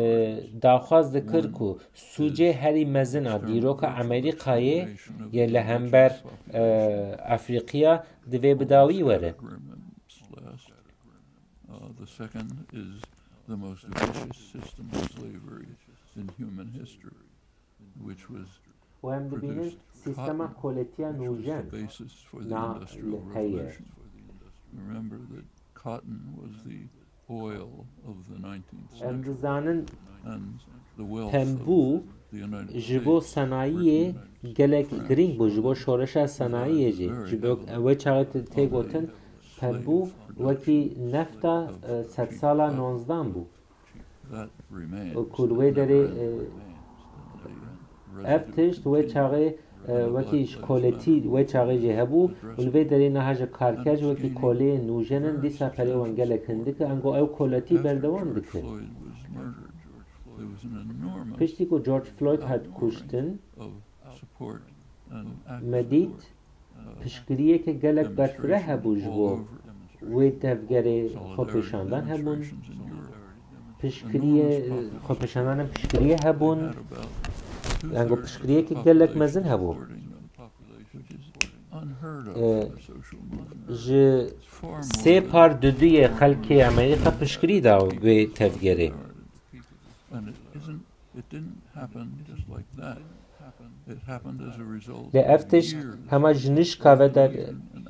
daxwaz dikir ku sûcê herî mezin a dîroka Amerîkayê yê li hember, e, Afrîqiya divê bi dawî were. Û em dibînin sîstema koletiya nûjen na li heye. Em dizanin pembû ji bo senayiyê gelek girîng bû, ji bo şoreşa senayiyê jî. Ji bo wê çaxê tê gotin, pembû wekî nefta, e, sedsala nonzdan bû. Ku li wê derê, e, ev tişt wê çaxê, e, wekî ji koletî wê çaxê jî hebû û li vê derê niha ji karker ji wekî koleyên nûjen in, dîsa perê wan gelek hindik e, ango ew koletî berdewam dike. Piştî ku George Floyd hat kuştin, me dît piştgiriyeke gelek berfireh hebû ji bo wê tevgerê xwepêşandan hebûn. Piştgiriyê, xwepêşandanan piştgiriyê hebûn. Yango piştgiriyeke gelek mezin hebû. Ji sê par duduyê xelkê Amerîka piştgirî da wê tevgerê. Lê ev tişt hema ji nişka ve der,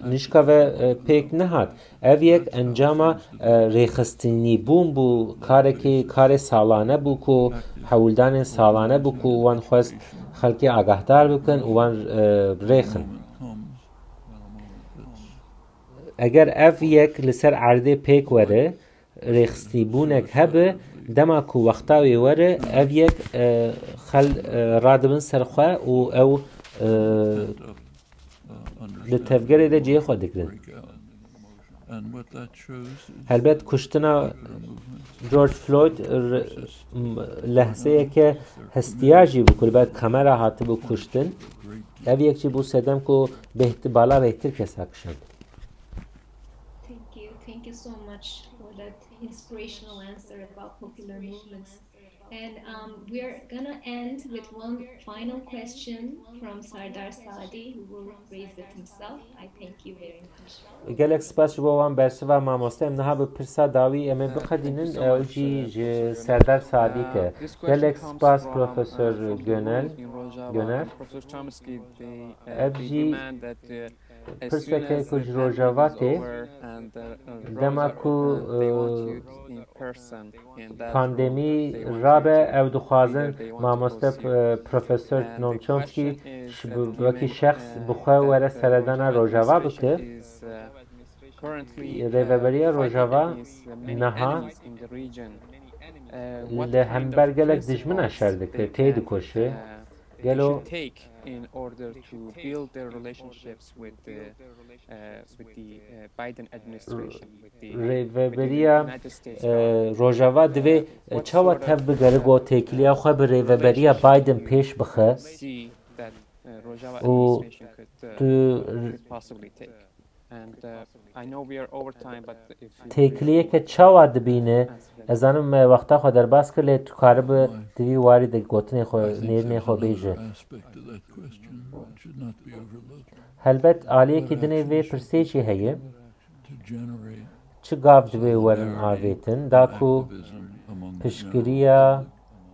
Nişka ve e, pêk nehat. Ev yek encama e, rêxistinî bûn bû, karekê, karê salane bû ku hewldanên salane bû ku wan xwest xelkê agahdar bikin û wan e, rêxin. Eger ev yek li ser erdê pêk were, rêxistîbûnek hebe, dema ku wexta wê were, ev yek e, xel e, radibin ser xwe û ew e, di tevgerê de cihê xwe digirin. Helbet kuştina George Floyd r- m- lehzeyeke hestiya jî bû ku li ber kamera hatibû kuştin. Ev yek jî bû sedem ku bêht- bala bêhtir kesa kişand. Thank you. Thank you so much for that inspirational answer about popular movements. And um, we're gonna end with one final question from Sardar Saadi, who will raise it himself. I thank you very much. Gelek spas ji bo wan bersiva mamoste. Em niha bi pirsa dawî em ê biqedînin. Ew jî ji Serdar Sadîk e. Gelek spas Profesor Göner. Göner. Ev jî pirseke ku ji Rojava tê, dema ku pandemî rabe, ew dixwazin mamoste Profesor Noam Chomsky wekî şexs bi xwe were seredana Rojava bike. Rêveberiya Rojava niha li hember gelek dijmina şer dike, tê dikoşe. Gelo in order to build their relationships with the uh, with the uh, Biden administration, with the rêveberiya e, Rojava divê e, çawa tev bigere ku têkiliya xwe bi rêveberiya Biden pêş bixe see that uh, Rojava administration could, uh, tu possibly take. And uh, I know we are over time, but if you têkiliyeke çawa dibîne? Ez zanim me wexta xwe derbas kir, lê tu karibi di vî warî de gotinê xwe, nêrînê xwe bêje. Helbet aliyekî dinê vê pirsê jî heye. Çi gav divê werin avêtin, da ku piştgiriya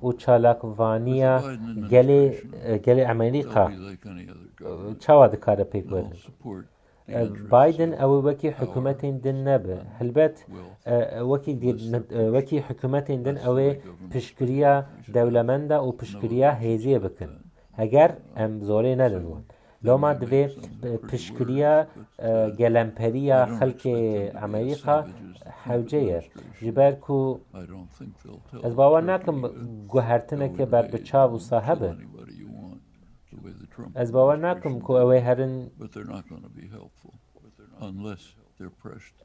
û çalakvaniya gelê, gelê Amerîka çawa dikare pêk werin? Biden ew ê wekî hikûmetên din nebe. Helbet wekî wekî hikûmetên din ew ê piştgiriya dewlemenda û piştgiriya hêziyê bikin. Heger em zorê nedin wan. Loma divê piştgiriya gelemperiya xelkê Amerîka hewce ye. Ji ber ku ez bawer nakim guhertineke berbiçav wisa hebe. Ez bawer nakim ku ew ê herin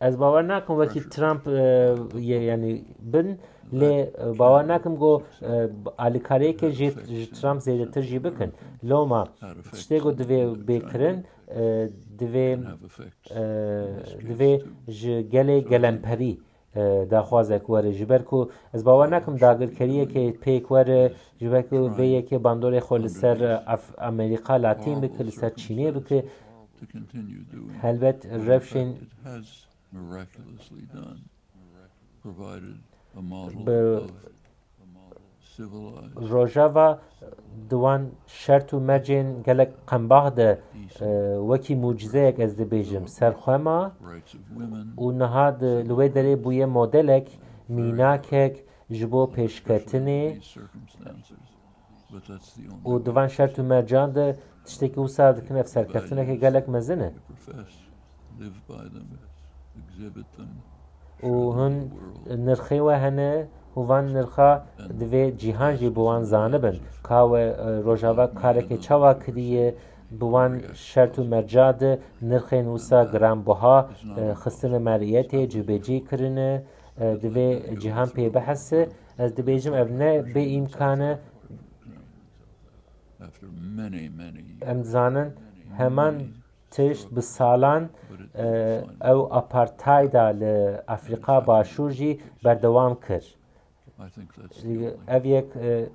Ez bawer nakim wekî Trump e, ye, yanî bin, lê e, bawer nakim ku e, alîkariyeke jê ji Trump zêdetir jî bikin. Loma tiştê ku divê bê kirin, e, divê e, divê ji gelê gelemperî e, daxwazek were. Ji ber ku ez bawer nakim dagirkeriyekê pêk were, ji ber ku vê yekê bandorê xwe li ser e, Af- Amerîka Latîn bike, li ser Çînê bike. Helbet rewşên bi Rojava di wan şert û mercên gelek qembax de e, wekî mucizeyek ez dibêjim ser xwe ma û niha di, li wê derê bûye modelek, mînakek ji bo pêşketinê û di van şert û mercan de tiştekî wisa dikin, ev serkeftineke gelek mezin e. Û hin nirxê we hene û van nirxa divê cîhan jî bi wan zanibin. Ka we e, Rojava karekê çawa kiriye, bi wan şert û merca de nirxên wisa giranbuha e, xistine meriyetê, cibêcî kirine, e, divê cîhan pê bihese. Ez dibêjim ev ne bê îmkan e. Em dizanin heman tişt bi salan e, ew apartheyda li Afrîka Başûr jî berdewam kir. Ev yek e,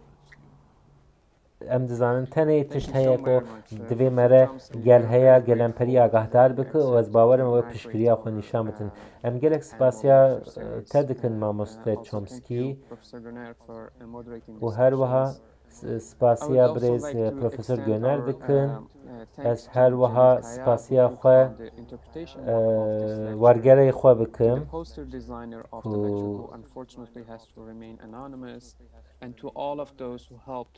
em dizanin tenê tişt heye ku divê me re gel heya gelemperî agahdar bike û ez bawer im ew piştgiriya xwe nîşan bidin. Em gelek spasiya e, te dikin mamoste Chomsky û her wiha Spasiya birêz Profesor Göner dikim. Ez her wiha spasiya xwe wergerê xwe bikim ku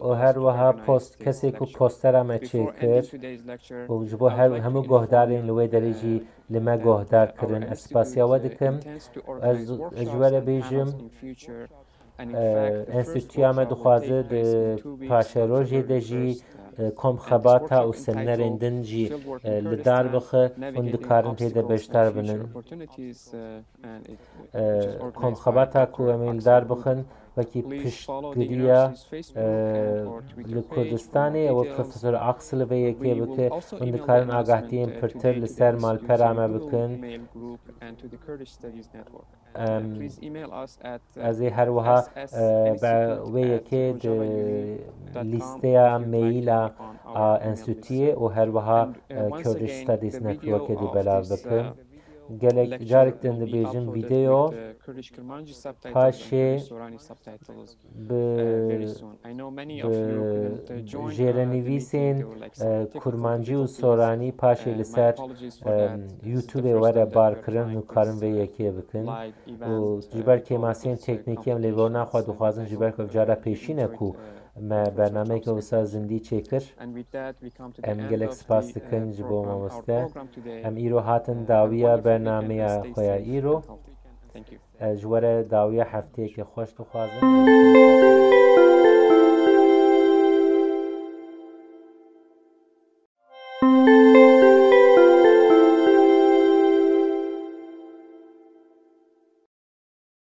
û her wiha post kesê ku postera me çêkir û ji bo her hemû guhdarên li wê derê jî li me guhdar kirin. Ez spasiya we dikim. Ez ji we re bêjim. Enstîtuya me dixwaze di paşerojê de jî kom xebata û seminerên din jî li dar bixe, hûn dikarin tê de beşdar binin. Kom xebata ku em ê li dar bixin, wekî piştgiriya li Kurdistanê, ew Profesor Aks li vê yekê bike, hûn dikarin agahtiyên pirtir li ser malpera me bikin. Em, ez ê her wiha bi wê yekê di lîsteya maîla a enstîtuyê û her wiha Kurdish Studies Networkê de belav bikim. Gelek carek din dibêjim, vîdeo paşê bi jêrenivîsên Kurmancî û Soranî paşê li ser YouTubeê were bar kirin, hûn karin vê yekê bikin. Û ji ber kêmasiyên teknîkî em lêborîna xwe dixwazin, ji ber ku ev cara pêşîn e ku me bernameyeke wisa zindî çêkir. Em gelek spas dikin ji bo mamoste. Em îro hatin dawiya bernameya xwe ya îro. Ez ji we re dawiya hefteyeke xweş dixwazim.